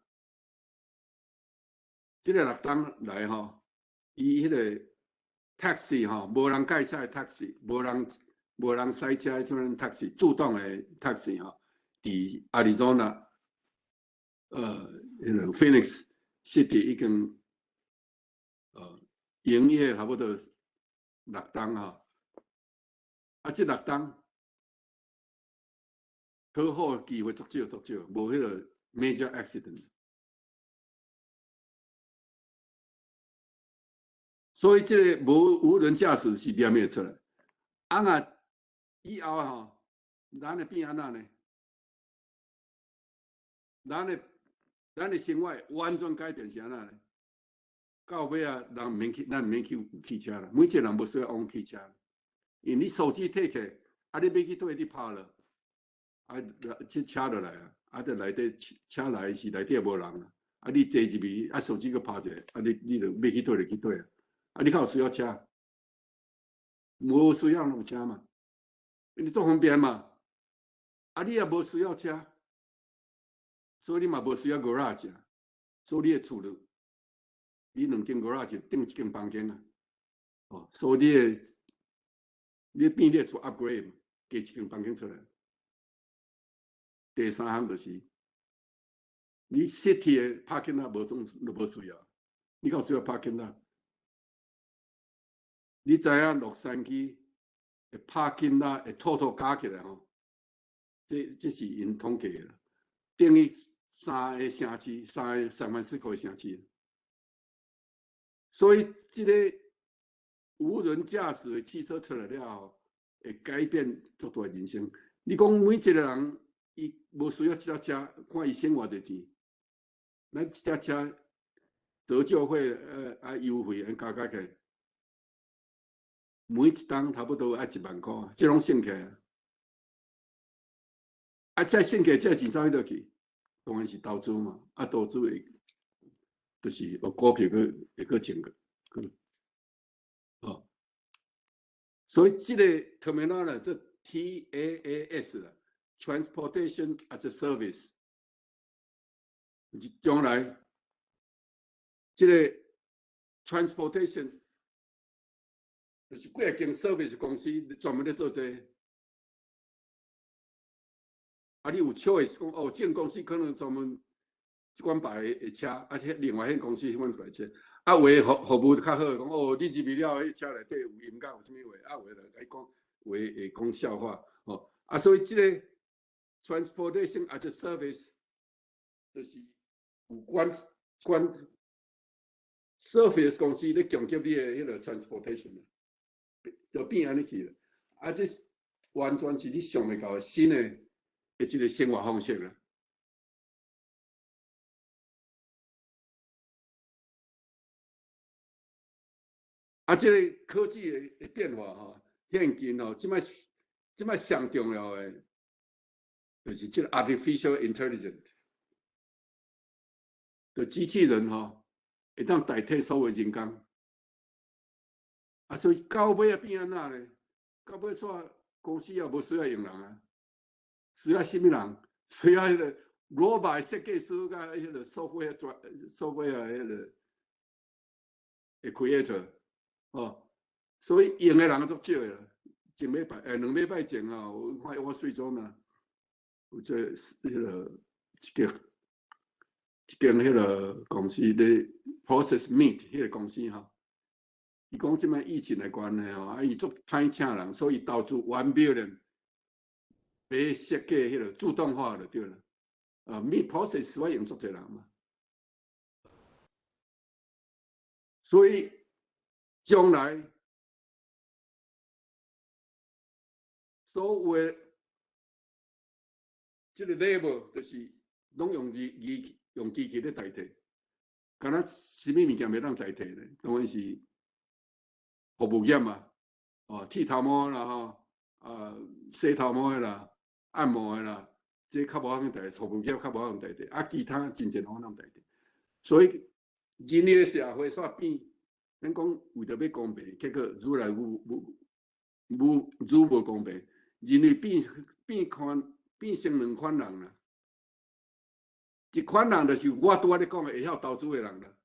這个六冬來吼，伊彼个 taxi 吼，無人駕駛 taxi，無人駛車這種 taxi，自動的 taxi 吼，佇 Arizona，彼個 Phoenix City 已經，營業差不多六冬吼。啊，這六冬車禍機會足少足少，無彼個 major accident。所以這个無人駕駛是連會出來。啊若以後吼，咱會變按怎呢？咱的生活完全改變是按怎呢？到尾啊，人毋免去，咱毋免去有汽車啦。每一個人無需要用汽車，因為你手機提起，啊，你欲去佗你拍落，啊，這車就來啊，啊，佇內底車來時內底也無人啊，啊，你坐入去，啊，手機閣拍一下，啊，你就欲去佗就去佗啊，啊，你較有需要車？無需要有車嘛？因為足方便嘛，啊，你也無需要車，所以你嘛無需要 garage 啊，所以你的厝就，你兩間 garage 頂一間房間啊，哦，所以你變你的厝 upgrade，加一間房間出來。第三項就是，你 city 的 parking lot 無總都無需要，你敢有需要 parking lot？你知影洛杉磯的 parking lot 會 total 加起來吼？這是𪜶統計的，等於三个城市，三个三藩市的城市。所以這个無人駕駛的汽車出來了後，會改變足大人生。你講每一個人，伊無需要這台車，看伊省偌濟錢。咱這台車折舊費啊優惠，按加加起來，每一冬差不多愛1萬箍，這攏算起來。啊，這算起來，這錢啥物倒去？當然是投資嘛。啊，投資會就是有股票閣會閣賺個，哦。所以這個 terminal 啦，這 TAAS 啦，Transportation as a Service，將來這个 transportation 就是幾个間 service 公司專門咧做這个。啊，你有 choice 講哦，這間公司可能專門這款牌的車，啊，彼另外彼公司彼款牌車，啊，有的服務較好，講哦，你入去了，彼車內底有音樂，有啥物話，啊，有的就共伊講，有的會講笑話，吼，啊，所以這个 transportation as a service 就是有關關 service 公司咧供給你的彼个 transportation，就變按呢去了，啊，這完全是你想袂到的新的。的這个生活方式啦。啊，這个科技的變化吼，現今吼，這擺上重要的，就是這个 artificial intelligence，就機器人吼，會當代替所有人工。啊，所以到尾啊變按怎咧？到尾煞公司也無需要用人啊，需要啥物人？需要彼个 robot 設計師佮彼个 software 專 software 彼个的 creator。哦，所以用的人足少的啦。前禮拜2禮拜前吼，我看我水中啊，有這彼个一間彼个公司咧 process meat 彼个公司吼，伊講這擺疫情的關係吼，啊伊足歹請人，所以投資 1 billion 欲設計彼个自動化就對啦。啊，meat process 我用足濟人嘛，所以將來所有的這个 labor 就是攏用機用機器咧代替，敢若啥物物件袂當代替咧？當然是服務業嘛，哦，剃頭毛啦吼，啊，洗頭毛的啦，按摩的啦，這較無法度代替，服務業較無法度代替，啊，其他真濟攏通代替。所以人類的社會煞變，咱講為著欲公平，結果愈來愈愈愈愈無公平，人類變款變成兩款人啦。一款人就是我拄仔咧講的會曉投資的人啦，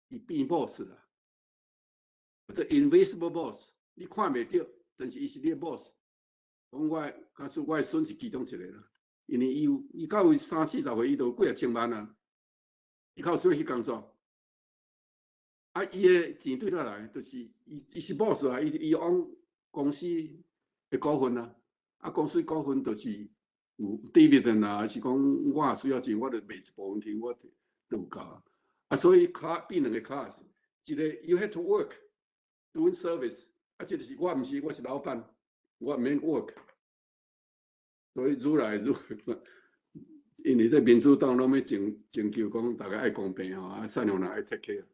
伊變 boss 啦，這 invisible boss，你看袂著，但是伊是你的 boss。講我假使我的孫是其中一個啦，因為伊有伊到有三四十歲，伊就有幾仔千萬啊，伊較有需要去工作。啊，伊的錢對佗來？就是伊是 boss 啊，伊往公司的股份啊，啊公司股份就是有 dividend 啊，還是講我若需要錢，我就賣一部分錢，我就有夠啊。啊，所以 class 變兩個 class，一個 you have to work doing service，啊，這個是我毋是，我是老闆，我毋免 work。所以愈來愈，因為這民主黨攏欲徵求講，逐家愛公平吼，啊，善良人愛 take care，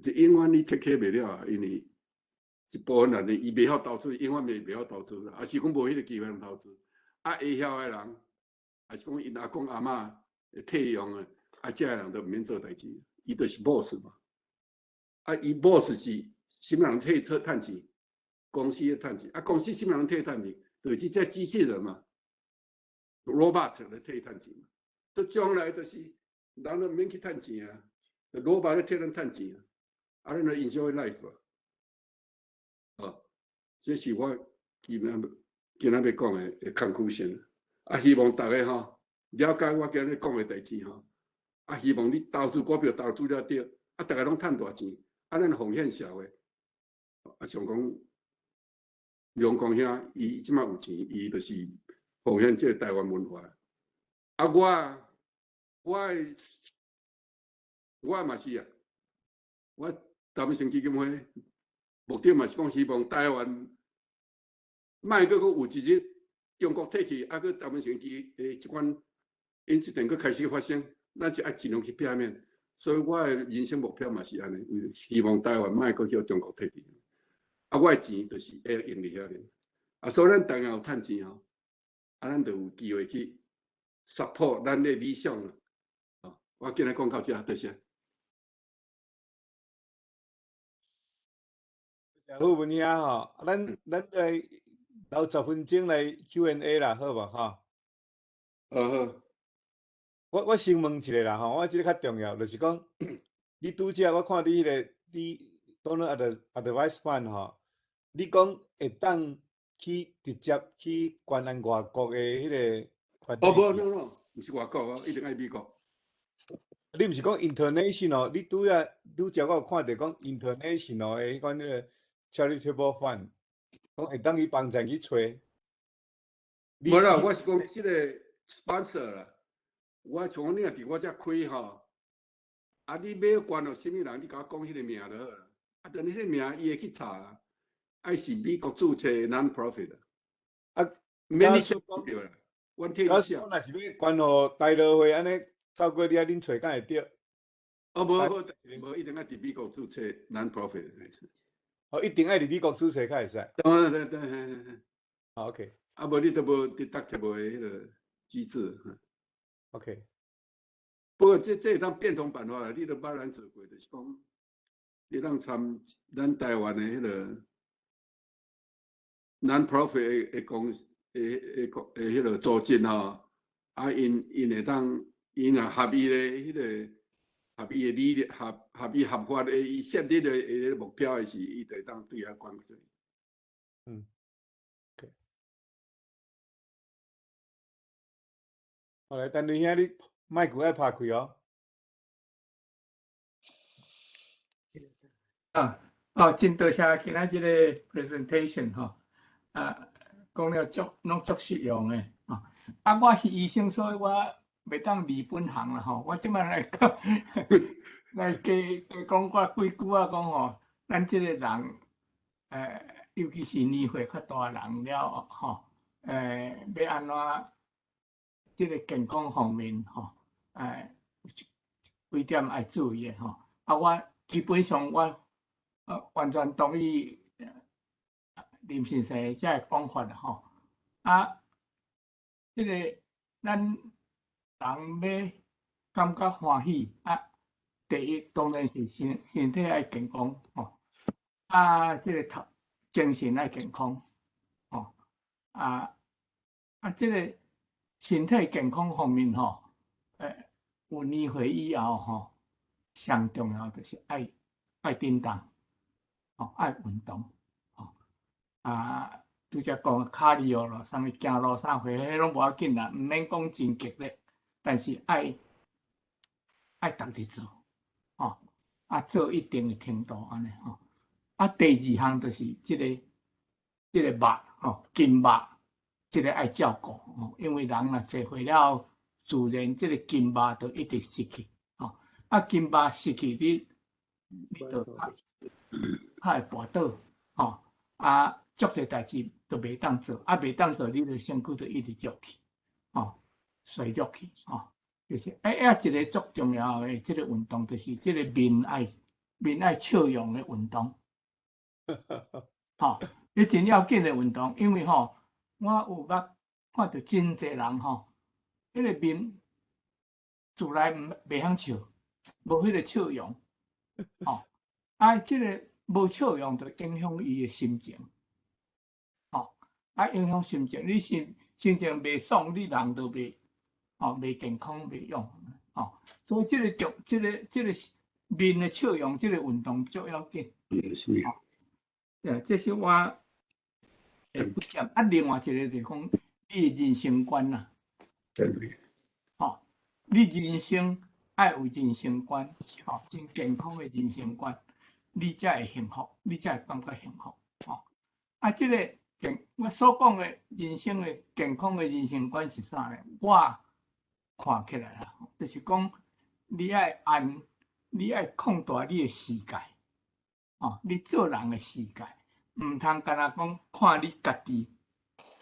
這永遠你 take care 袂了啊，因為一部分人伊袂曉投資，永遠袂曉投資啦，抑是講無彼個機會通投資。啊，會曉的人，抑是講𪜶阿公阿嬤會退用的，啊，這个人就毋免做代誌，伊就是 boss 嘛。啊，伊 boss 是啥物人替趁錢？公司咧趁錢。啊，公司啥物人替趁錢？就是這機器人嘛，robot 來替趁錢嘛。這將來就是人都毋免去趁錢啊，robot 咧替咱趁錢啊，啊，咱來 enjoy life 啊。哦，這是我基本今仔欲講的 conclusion。啊，希望逐家吼了解我今日講的代誌吼。啊，希望你投資股票投資了對，啊，逐家攏趁大錢，啊，咱奉獻社會。啊，像講龍光兄，伊這擺有錢，伊就是奉獻這個台灣文化。啊，我嘛是啊，我台灣生基金會目的嘛是講希望台灣莫閣閣有一日中國退去，啊，閣台灣生基的這款 incident 閣開始發生，咱就愛盡量去避免。所以我的人生目標嘛是按呢，希望台灣莫閣予中國退去。啊，我的錢就是會用佇遐爾。啊，所以咱台灣有趁錢吼，啊，咱就有機會去 support 咱的理想啊。我今日講到這，多謝。謝傅文兄吼，咱來留10分鐘來 Q&A 啦，好無吼？好。我先問一下啦吼，我這个較重要，就是講你拄才我看你彼个你 Donor Advice Fund 吼，你講會當去直接去捐咱外國的彼个團體？哦，無，no no，毋是外國哦，一定愛美國。你毋是講 international？你拄才我有看著講 international 的彼款彼个 charitable fund，講會當去幫贊去揣。無啦，我是講這个 sponsor 啦。我像講你若佇我遮開吼，啊，你欲捐予啥物人，你共我講彼个名就好啦。啊，但彼个名伊會去查，愛是美國註冊 non-profit。啊，免你寫對啦，阮替你寫。假使講若是欲捐予大樂會按呢，透過你遐恁揣敢會著？哦，無無無，一定愛佇美國註冊 non-profit。哦，一定愛佇美國註冊才會使。對對對，嘿嘿嘿。好，OK。啊，無你都無 deductible 的彼個機制。 OK。不過這會當變通辦法啦，你都捌咱做過，就是講你當參咱台灣的彼個 non-profit 的公司的的公的彼個組織吼，啊，𪜶會當𪜶若合伊的彼個合伊的理念，合伊合法的伊設立的的目標的時，伊就會當對遐管制。OK。好來，陳雷兄，你麥閣愛拍開哦。啊，哦，真多謝今仔這个 presentation 吼，啊，講了足攏足實用的，吼。啊，我是醫生，所以我袂當離本行啦，吼。我這擺來講，來加加講我幾句仔講吼，咱這个人，尤其是年歲較大人了吼，欲按怎這个健康方面吼，有幾點愛注意的吼。啊，我基本上我完全同意林先生的這个講法啦吼。啊，這个咱人欲感覺歡喜啊，第一當然是身體愛健康吼，啊，這个頭精神愛健康吼，啊，這个身體健康方面吼，有年歲以後吼，上重要就是愛振動，吼，愛運動，吼，啊，拄才講 cardio 咯，啥物行路啥貨，彼攏無要緊啦，毋免講真激烈，但是愛逐日做，吼，啊，做一定的程度按呢吼。啊，第二項就是這个肉吼，筋肉，這个愛照顧吼，因為人若濟歲了後，自然這个筋肉就一直失去，吼，啊，筋肉失去，你就較會跋倒，吼，啊，足濟代誌都袂當做，啊，袂當做，你就身軀就一直弱去，吼，衰弱去，吼，就是一个足重要的這个運動，就是這个面愛笑容的運動，吼，這真要緊的運動，因為吼，我有捌看著真濟人吼，彼个面自來毋袂曉笑，無彼个笑容，吼，啊，這个無笑容就影響伊的心情，吼，啊，影響心情，你心情袂爽，你人就袂，吼，袂健康，袂用，吼，所以這个重，這個面的笑容，這个運動足要緊。是。對，這是我會幾點。啊，另外一個就是講，你的人生觀啦。吼，你人生愛有人生觀，吼，真健康的人生觀，你才會幸福，你才會感覺幸福，吼。啊，這個健，我所講的人生的健康的人生觀是啥呢？我看起來啦，就是講你愛按，你愛擴大你的視界，吼，你做人的視界，毋通干焦講看你家己，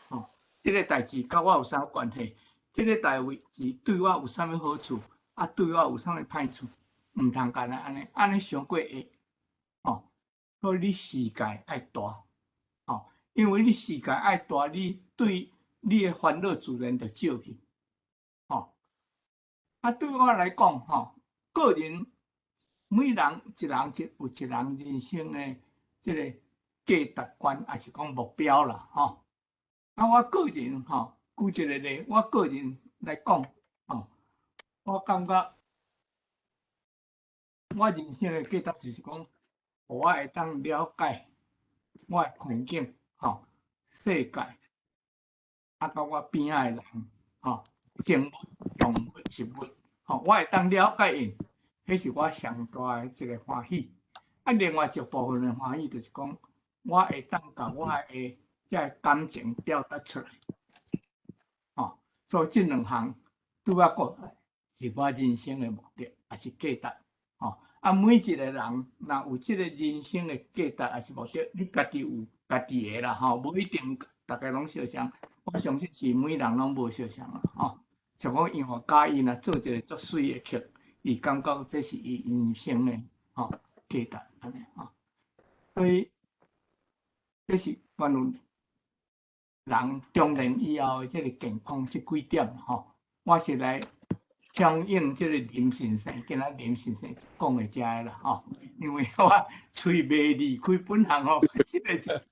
吼，這个代誌佮我有啥關係？這个代誌對我有啥物好處？啊，對我有啥物歹處？毋通干焦按呢，按呢傷過狹，吼，所以你視界愛大，吼，因為你視界愛大，你對你的煩惱自然就少去，吼。啊，對我來講，吼，個人每人一人一有一人人生的這个價值觀，抑是講目標啦，吼。啊，我個人吼，舉一個例，我個人來講，吼，我感覺我人生的價值就是講，我會當了解我的環境，吼，世界，啊，佮我邊仔的人，吼，生物、動物、植物，吼，我會當了解𪜶，彼是我上大的一個歡喜。啊，另外一部分的歡喜就是講，我會當共我的這个感情表達出來，吼，所以這兩項對我講是我人生的目的，抑是價值，吼。啊，每一個人若有這个人生的價值，抑是目的，你家己有家己的啦，吼，無一定逐家攏相像。我相信是每人攏無相像啦，吼。像講音樂家伊若做一个足媠的曲，伊感覺這是伊人生的吼價值按呢吼。所以這是關於人中年以後的這个健康這幾點吼，我是來響應這个林先生，今仔林先生講的這个啦吼，因為我喙袂離開本行吼，這个就是。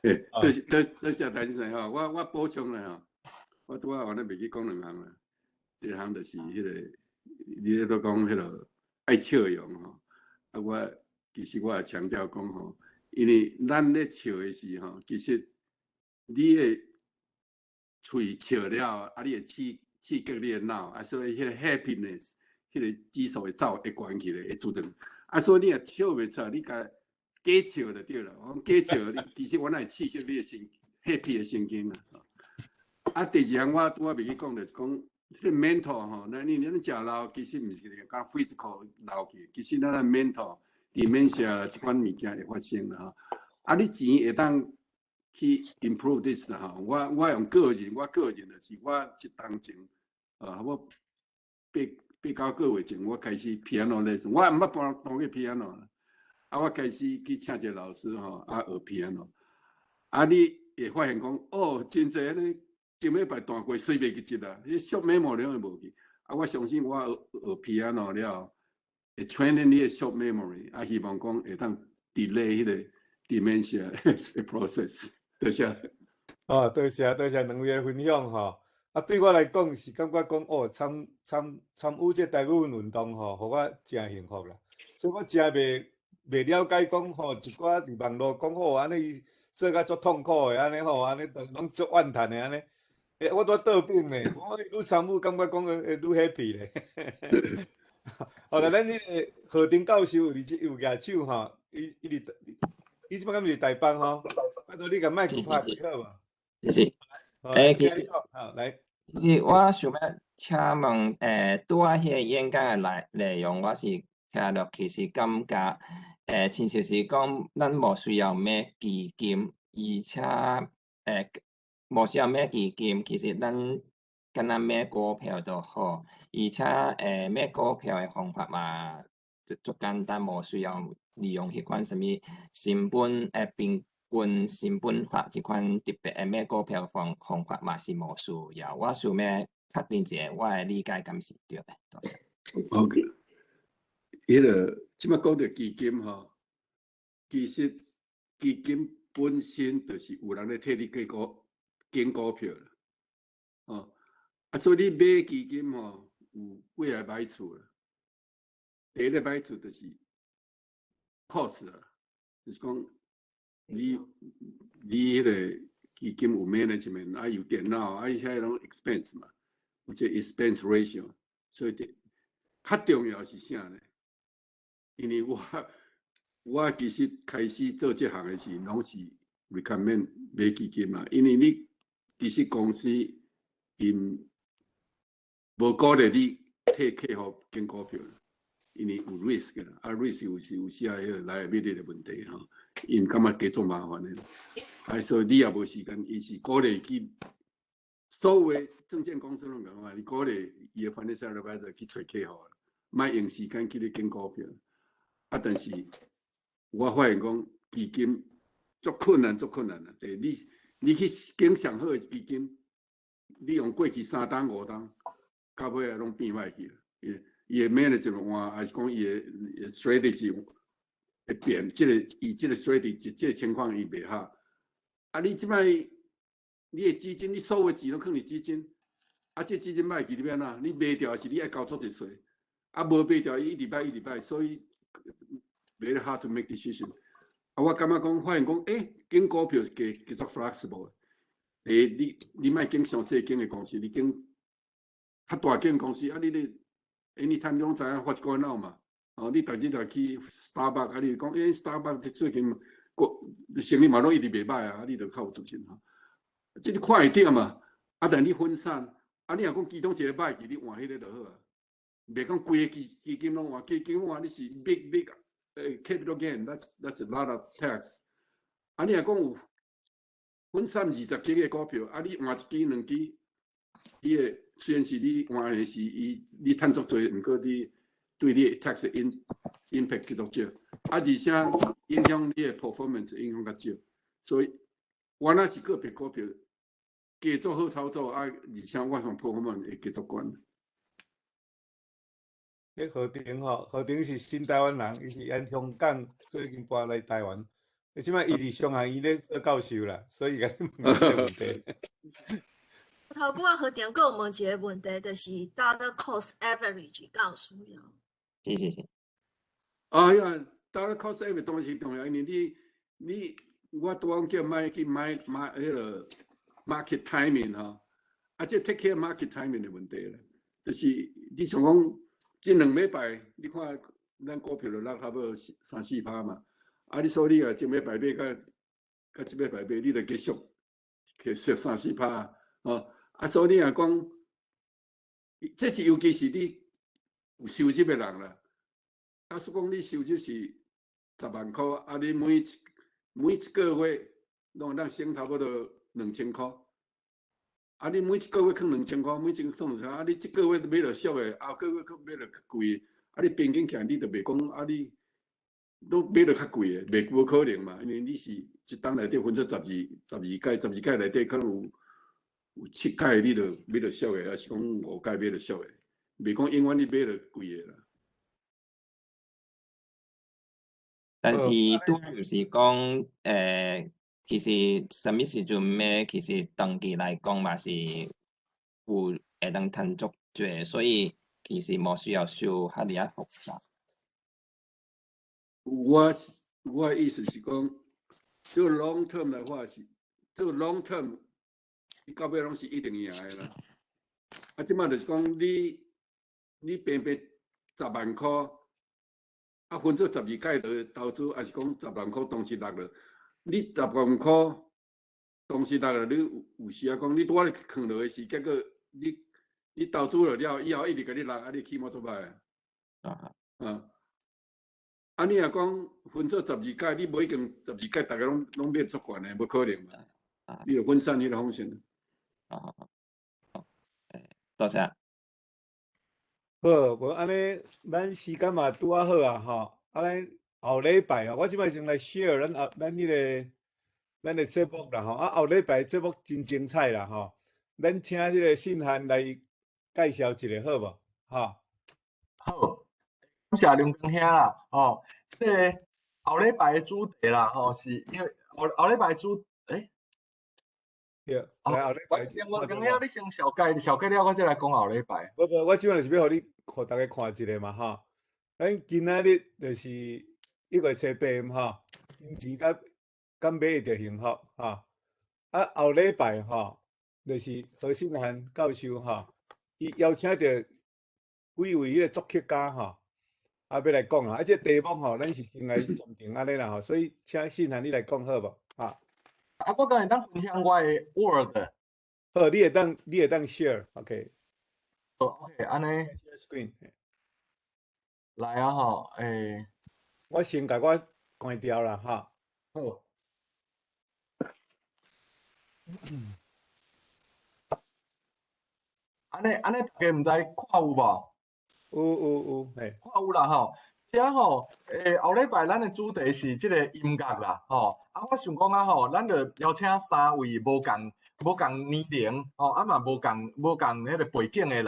欸，多多多謝戴先生吼，我補充啦吼，我拄仔完了袂記講兩項啦。第一項就是彼个，你咧都講彼个愛笑容吼，啊，我其實我也強調講吼，因為咱咧笑的時吼，其實你的喙笑了，啊，你會刺激你的腦，啊，所以彼个 happiness，彼个指數會走會懸起來，會自動。啊，所以你若笑袂出來，你共假笑就對了。我講假笑，你其實我乃會刺激你的神 happy 的神經啦。啊，第二項我拄仔袂記講就是講，彼個 mental 吼，咱你咱食老其實毋是講 physical 老去，其實咱的 mental dementia 這款物件會發生啦吼。啊，你錢會當去 improve this 啦吼。我用個人，我個人就是我一當前，啊，我八九個月前我開始 piano lesson，我毋捌彈彈過 piano，啊，我開始去請一個老師吼，啊學 piano，啊，你會發現講，哦，真濟按呢，前禮拜彈過，隨袂記得啊，彼 short memory 攏會無去。啊，我相信我學學 piano 了，會 training 你的 short memory，啊，希望講會當 delay 彼個 dementia 的 process。多謝。哦，多謝多謝兩位的分享吼。啊，對我來講是感覺講哦，參與這台語運動吼，予我誠幸福啦。所以我誠袂了解講吼，一寡佇網路講好按呢做甲足痛苦的按呢吼，按呢攏足怨嘆的按呢。欸，我拄倒反呢，我愈參與感覺講會愈 happy 咧。後來咱彼个何丁教授有佇有舉手吼，伊這擺敢是佇台北吼？拜託你共麥克拍開好無？謝謝。欸，其實，好來。其實我想欲請問，拄仔彼个演講的內容，我是聽落去是感覺，親像是講咱無需要買基金，而且，無需要買基金，其實咱敢若買股票就好，而且，買股票的方法嘛，足簡單，無需要利用彼款啥物成本，平均成本法彼款特別的買股票方法嘛是無需要。我想欲確認一下，我的理解敢是對的？多謝。 OK，彼个這擺講著基金吼，其實基金本身就是有人咧替你揀股票啦，哦，啊，所以你買基金吼，有幾个歹處啦。第一个歹處就是 cost 啦，就是講你彼个基金有 management，啊有電腦，啊遐攏 expense 嘛，有這 expense ratio，所以較重要是啥呢？因為我其實開始做這行的時，攏是 recommend 買基金嘛，因為你其實公司𪜶無鼓勵你替客戶揀股票，因為有 risk 啦，啊 risk 有時啊，彼個 liability 的問題吼，𪜶感覺加足麻煩的，啊所以你也無時間，伊是鼓勵去所有的證券公司攏共款，伊鼓勵伊的 financial advisor 去揣客戶，莫用時間去咧揀股票。啊，但是我發現講基金足困難，足困難啦。對，你去揀上好的基金，你用過去3冬5冬，到尾仔攏變歹去了。伊伊的 management 換，還是講伊的 strategy 會變？這个伊這个 strategy 這个情況伊袂合。啊，你這擺你的基金，你所有錢攏囥佇基金，啊，這基金歹去你欲按怎？你賣掉是你愛交足濟稅，啊，無賣掉伊一直歹一直歹，所以 very hard to make decision。啊，我感覺講，發現講，欸，揀股票是加加足 flexible 的。欸，你莫揀傷細間的公司，你揀較大間公司，啊，你咧 anytime 你攏知影 what's going on 嘛。哦，你逐日就去 Starbucks，啊，你講，欸，Starbucks 最近個生意嘛攏一直袂歹啊，啊，你就較有自信吼。這個看會著嘛，啊，但你分散，啊，你若講其中一个歹去，你換彼个就好啊。袂講規个基金攏換，基金換你是 big big capital gain，that's a lot of tax。啊，你若講有分散20支个股票，啊，你換一支兩支，你的雖然是你換的是伊，你趁足濟，毋過你對你 tax impact 較少，啊，而且影響你的 performance 影響較少，所以我若是個別股票加做好操作，啊，而且我算 performance 會繼續懸。彼何庭吼，何庭是新台灣人，伊是按香港最近搬來台灣。你這擺伊佇商學院咧做教授啦，所以共你問這個問題。頭拄仔何庭閣有問一個問題，就是 dollar cost average 敢有需要？是是是。哎呀，dollar cost average 當然是重要，因為你我拄講叫莫去買彼個 market timing 吼，啊，這 take care market timing 的問題啦，就是你像講這兩禮拜，你看咱股票就落差不多三四趴嘛，啊，你所以你若這禮拜買佮佮這禮拜買，你就繼續繼續三四趴，哦，啊，所以你若講，這是尤其是你有收入的人啦，假使講你收入是10萬箍，啊，你每一個月攏會當省差不多2000箍，啊，你每一個月囥兩千箍，每一個月囥兩千，啊，你這個月買著俗的，後個月閣買著較貴，啊，你平均起來你就袂講啊，你攏買著較貴的，袂無可能嘛，因為你是一冬內底分做12屆，12屆內底可能有七屆你就買著俗的，抑是講五屆買著俗的，袂講永遠你買著貴的啦。但是拄仔毋是講，其實啥物時陣買，其實長期來講嘛是有會當趁足濟，所以其實無需要想遐爾仔複雜。我意思是講，這個 long term 的話是，這個 long term，你到尾攏是一定贏的啦。啊，這擺就是講你平平10萬箍，啊，分做十二屆的投資，抑是講十萬箍同時落落，你十萬箍同時落落，你有時啊講你拄仔囥落的時，結果你投資落了以後，一直共你落，啊，你起碼做歹啊。啊，啊，你若講分做十二屆，你無一定十二屆逐个攏買足懸的，無可能嘛。你就分散彼個風險。啊，好，多謝。好，無按呢，咱時間嘛拄仔好啊，吼。啊，咱後禮拜哦，我這擺先來 share 咱後咱彼個咱的節目啦，吼。啊，後禮拜節目真精彩啦，吼。咱請這個信漢來介紹一下，好無？吼。好，感謝林光兄啦，吼。這個後禮拜的主題啦，吼，是因為後後禮拜主，欸？對，來後禮拜。我剛兄，你先紹介紹介了，我再來講後禮拜。無無，我這擺就是欲予你，予大家看一下嘛，吼。咱今仔日就是1月初八吼，金錢佮敢買會著幸福，吼。啊，後禮拜吼，就是何信漢教授吼，伊邀請著幾位彼個作曲家吼，啊，欲來講啊。啊，這個題目吼，咱是先來暫定按呢啦吼，所以請信漢你來講好無？哈。啊，我敢會當分享我的 Word。好，你會當 share，OK。好，OK，按呢。 Share screen。來啊吼，欸。我先共我關掉啦，哈。好。按呢按呢，大家毋知看有無？有有有，嘿。看有啦吼。遮吼，後禮拜咱的主題是這個音樂啦，吼。啊，我想講啊吼，咱就邀請三位無仝年齡，吼，啊嘛無仝彼個背景的人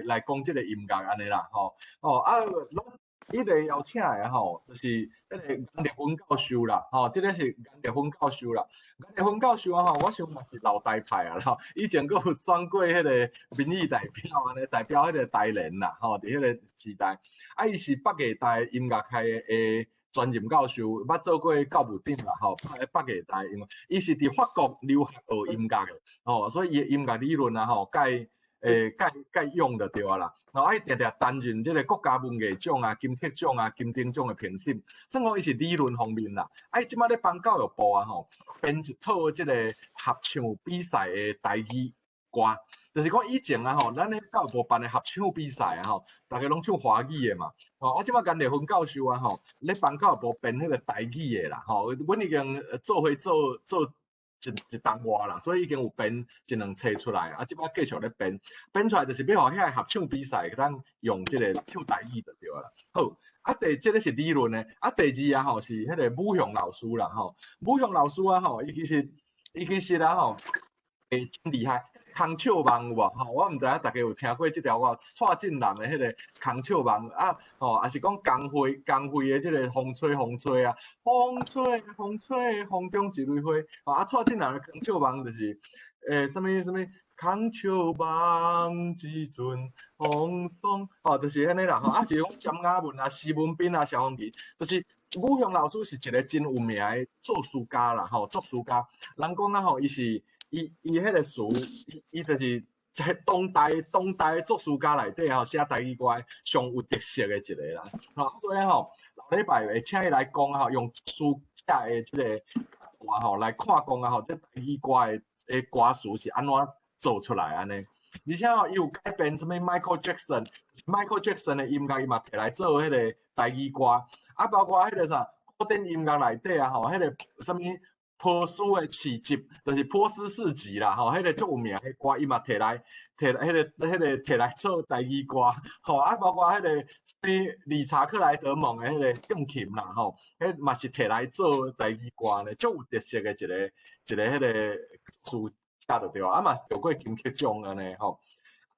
來講這個音樂按呢啦，吼。哦，啊，咱彼個邀請的吼，就是彼個顏德芬教授啦，吼，這個是顏德芬教授啦。顏德芬教授啊吼，我想嘛是老台派啊，吼，以前閣有選過彼個民意代表按呢，代表彼個台聯啦，吼，佇彼個時代，啊，伊是北藝大音樂系的專任教授，捌做過教務長啦，吼，北藝大音樂，伊是佇法國留學學音樂的，吼，所以伊的音樂理論啊，吼，蓋用就對啊啦。吼，啊，伊定定擔任這個國家文藝獎啊、金曲獎啊、金鐘獎的評審，算講伊是理論方面啦。啊，伊這擺咧幫教育部啊，吼，編一套這個合唱比賽的台語歌，就是講以前啊，吼，咱咧教育部辦的合唱比賽啊，吼，逐家攏唱華語的嘛。吼，啊，這擺顏麗芬教授啊，吼，咧幫教育部編彼個台語的啦，吼，阮已經做伙做做。一冬外啦，所以已經有編一兩冊出來，啊，這擺繼續咧編，編出來就是欲予遐个合唱比賽，當用這个唱台語就對啦。好，啊，這个是理論的，啊，第二啊吼是彼个武雄老師啦吼，武雄老師啊吼，伊其實啊吼，欸，真厲害。空笑夢有無？吼，我毋知影大家有聽過這條歌，蔡振南的彼个空笑夢啊，吼，抑是講江蕙的這个風吹風吹啊，風吹風吹風中一蕊花，吼，啊，蔡振南的空笑夢就是，欸，啥物啥物空笑夢一陣風霜，吼，就是按呢啦，吼，啊是講詹雅雯啊、施文彬啊、蕭芳琪，就是武雄老師是一个真有名的作詞家啦，吼，作詞家，人講啊吼，伊是。伊彼个詞，伊就是在當代作詞家內底吼，寫台語歌上有特色的一個啦。吼，所以吼，後禮拜會請伊來講吼，用詞家的這个歌吼來看講啊吼，這台語歌的歌詞是按怎做出來按呢？而且吼，伊有改編啥物 Michael Jackson 的音樂，伊嘛摕來做彼个台語歌，啊，包括彼个啥古典音樂內底啊吼，彼个啥物。波斯的市集，就是波斯市集啦，吼，彼个足有名的歌，伊嘛摕來，摕彼个、彼个摕來做台語歌，吼，啊，包括彼个啥物理查克萊德蒙的彼个鋼琴啦，吼，彼嘛是摕來做台語歌呢，足有特色的一个彼个詞寫就對，啊嘛得過金曲獎按呢，吼。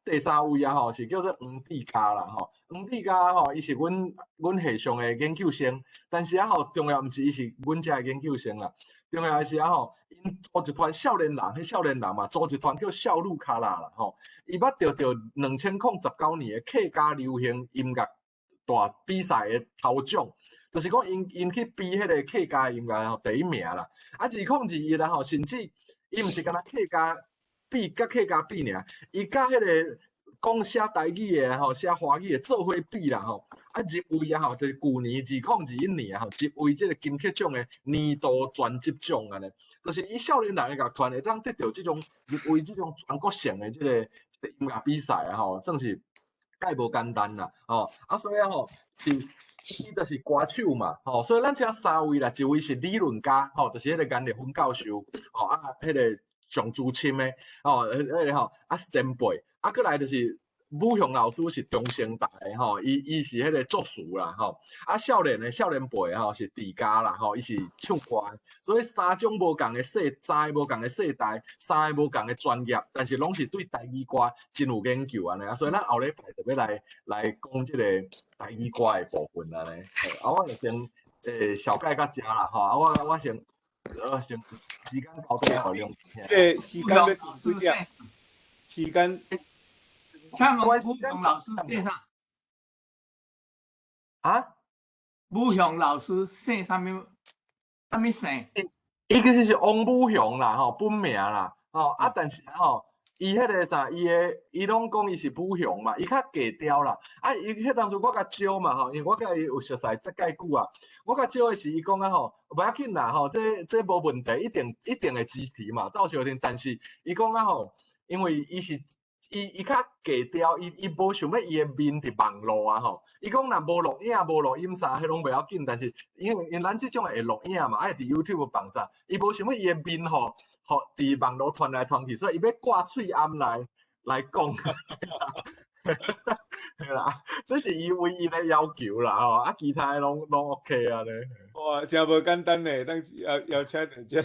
第三位啊吼，是叫做黃志嘉啦吼，黃志嘉吼，伊是阮系上的研究生，但是啊吼，重要毋是伊是阮遮的研究生啦。重要的是啊吼，𪜶組一團少年人，彼少年人嘛，組一團叫少女卡拉啦吼。伊捌得著2019年的客家流行音樂大比賽的頭獎，就是講𪜶去比彼个客家音樂吼第一名啦。啊，2021啊吼，甚至伊毋是干焦客家比，佮客家比爾，伊佮彼个講寫台語的吼，寫華語的做伙比啦吼。啊，入圍啊吼，就是舊年2021年啊吼，入圍這个金曲獎的年度專輯獎按呢，就是伊少年人的樂團會當得著這種入圍這種全國性的這个音樂比賽啊吼，算是蓋無簡單啦，吼。啊，所以啊吼，是伊就是歌手嘛，吼，所以咱請三位啦，一位是理論家，吼，就是彼个顏麗芬教授，吼，啊，彼个上資深的，吼，彼个吼，啊是前輩，啊，閣來就是。武雄老師是中生代的吼，伊是彼个作詞啦吼，啊少年輩吼是佇家啦吼，伊是唱歌的，所以三種無仝的世，三个無仝的世代，三个無仝的專業，但是攏是對台語歌真有研究按呢，啊，所以咱後禮拜就欲來講這個台語歌的部分按呢。啊，我就先小概到遮啦吼，啊，我先時間交予予兩這個時間欲幾點？時間。請問武雄老師姓啥？啊？武雄老師姓啥物？啥物姓？伊其實是王武雄啦，吼，本名啦，吼啊，但是吼，伊彼个啥，伊攏講伊是武雄嘛，伊較低調啦。啊，伊彼當初我共招嘛，吼，因為我佮伊有熟似這蓋久啊，我共招的時，伊講啊吼，無要緊啦，吼，這無問題，一定會支持嘛，到時候但是伊講啊吼，因為伊是。伊較低調，伊無想欲伊的面佇網路啊吼。伊講若無錄影、無錄音啥，彼攏袂要緊。但是因為咱這種會錄影嘛，愛佇 YouTube 放啥，伊無想欲伊的面吼，予佇網路傳來傳去，所以伊欲掛喙罨來講。嘿啦，這是伊唯一的要求啦吼，啊，其他的攏 OK 啊咧。哇，真無簡單呢，當邀請著這。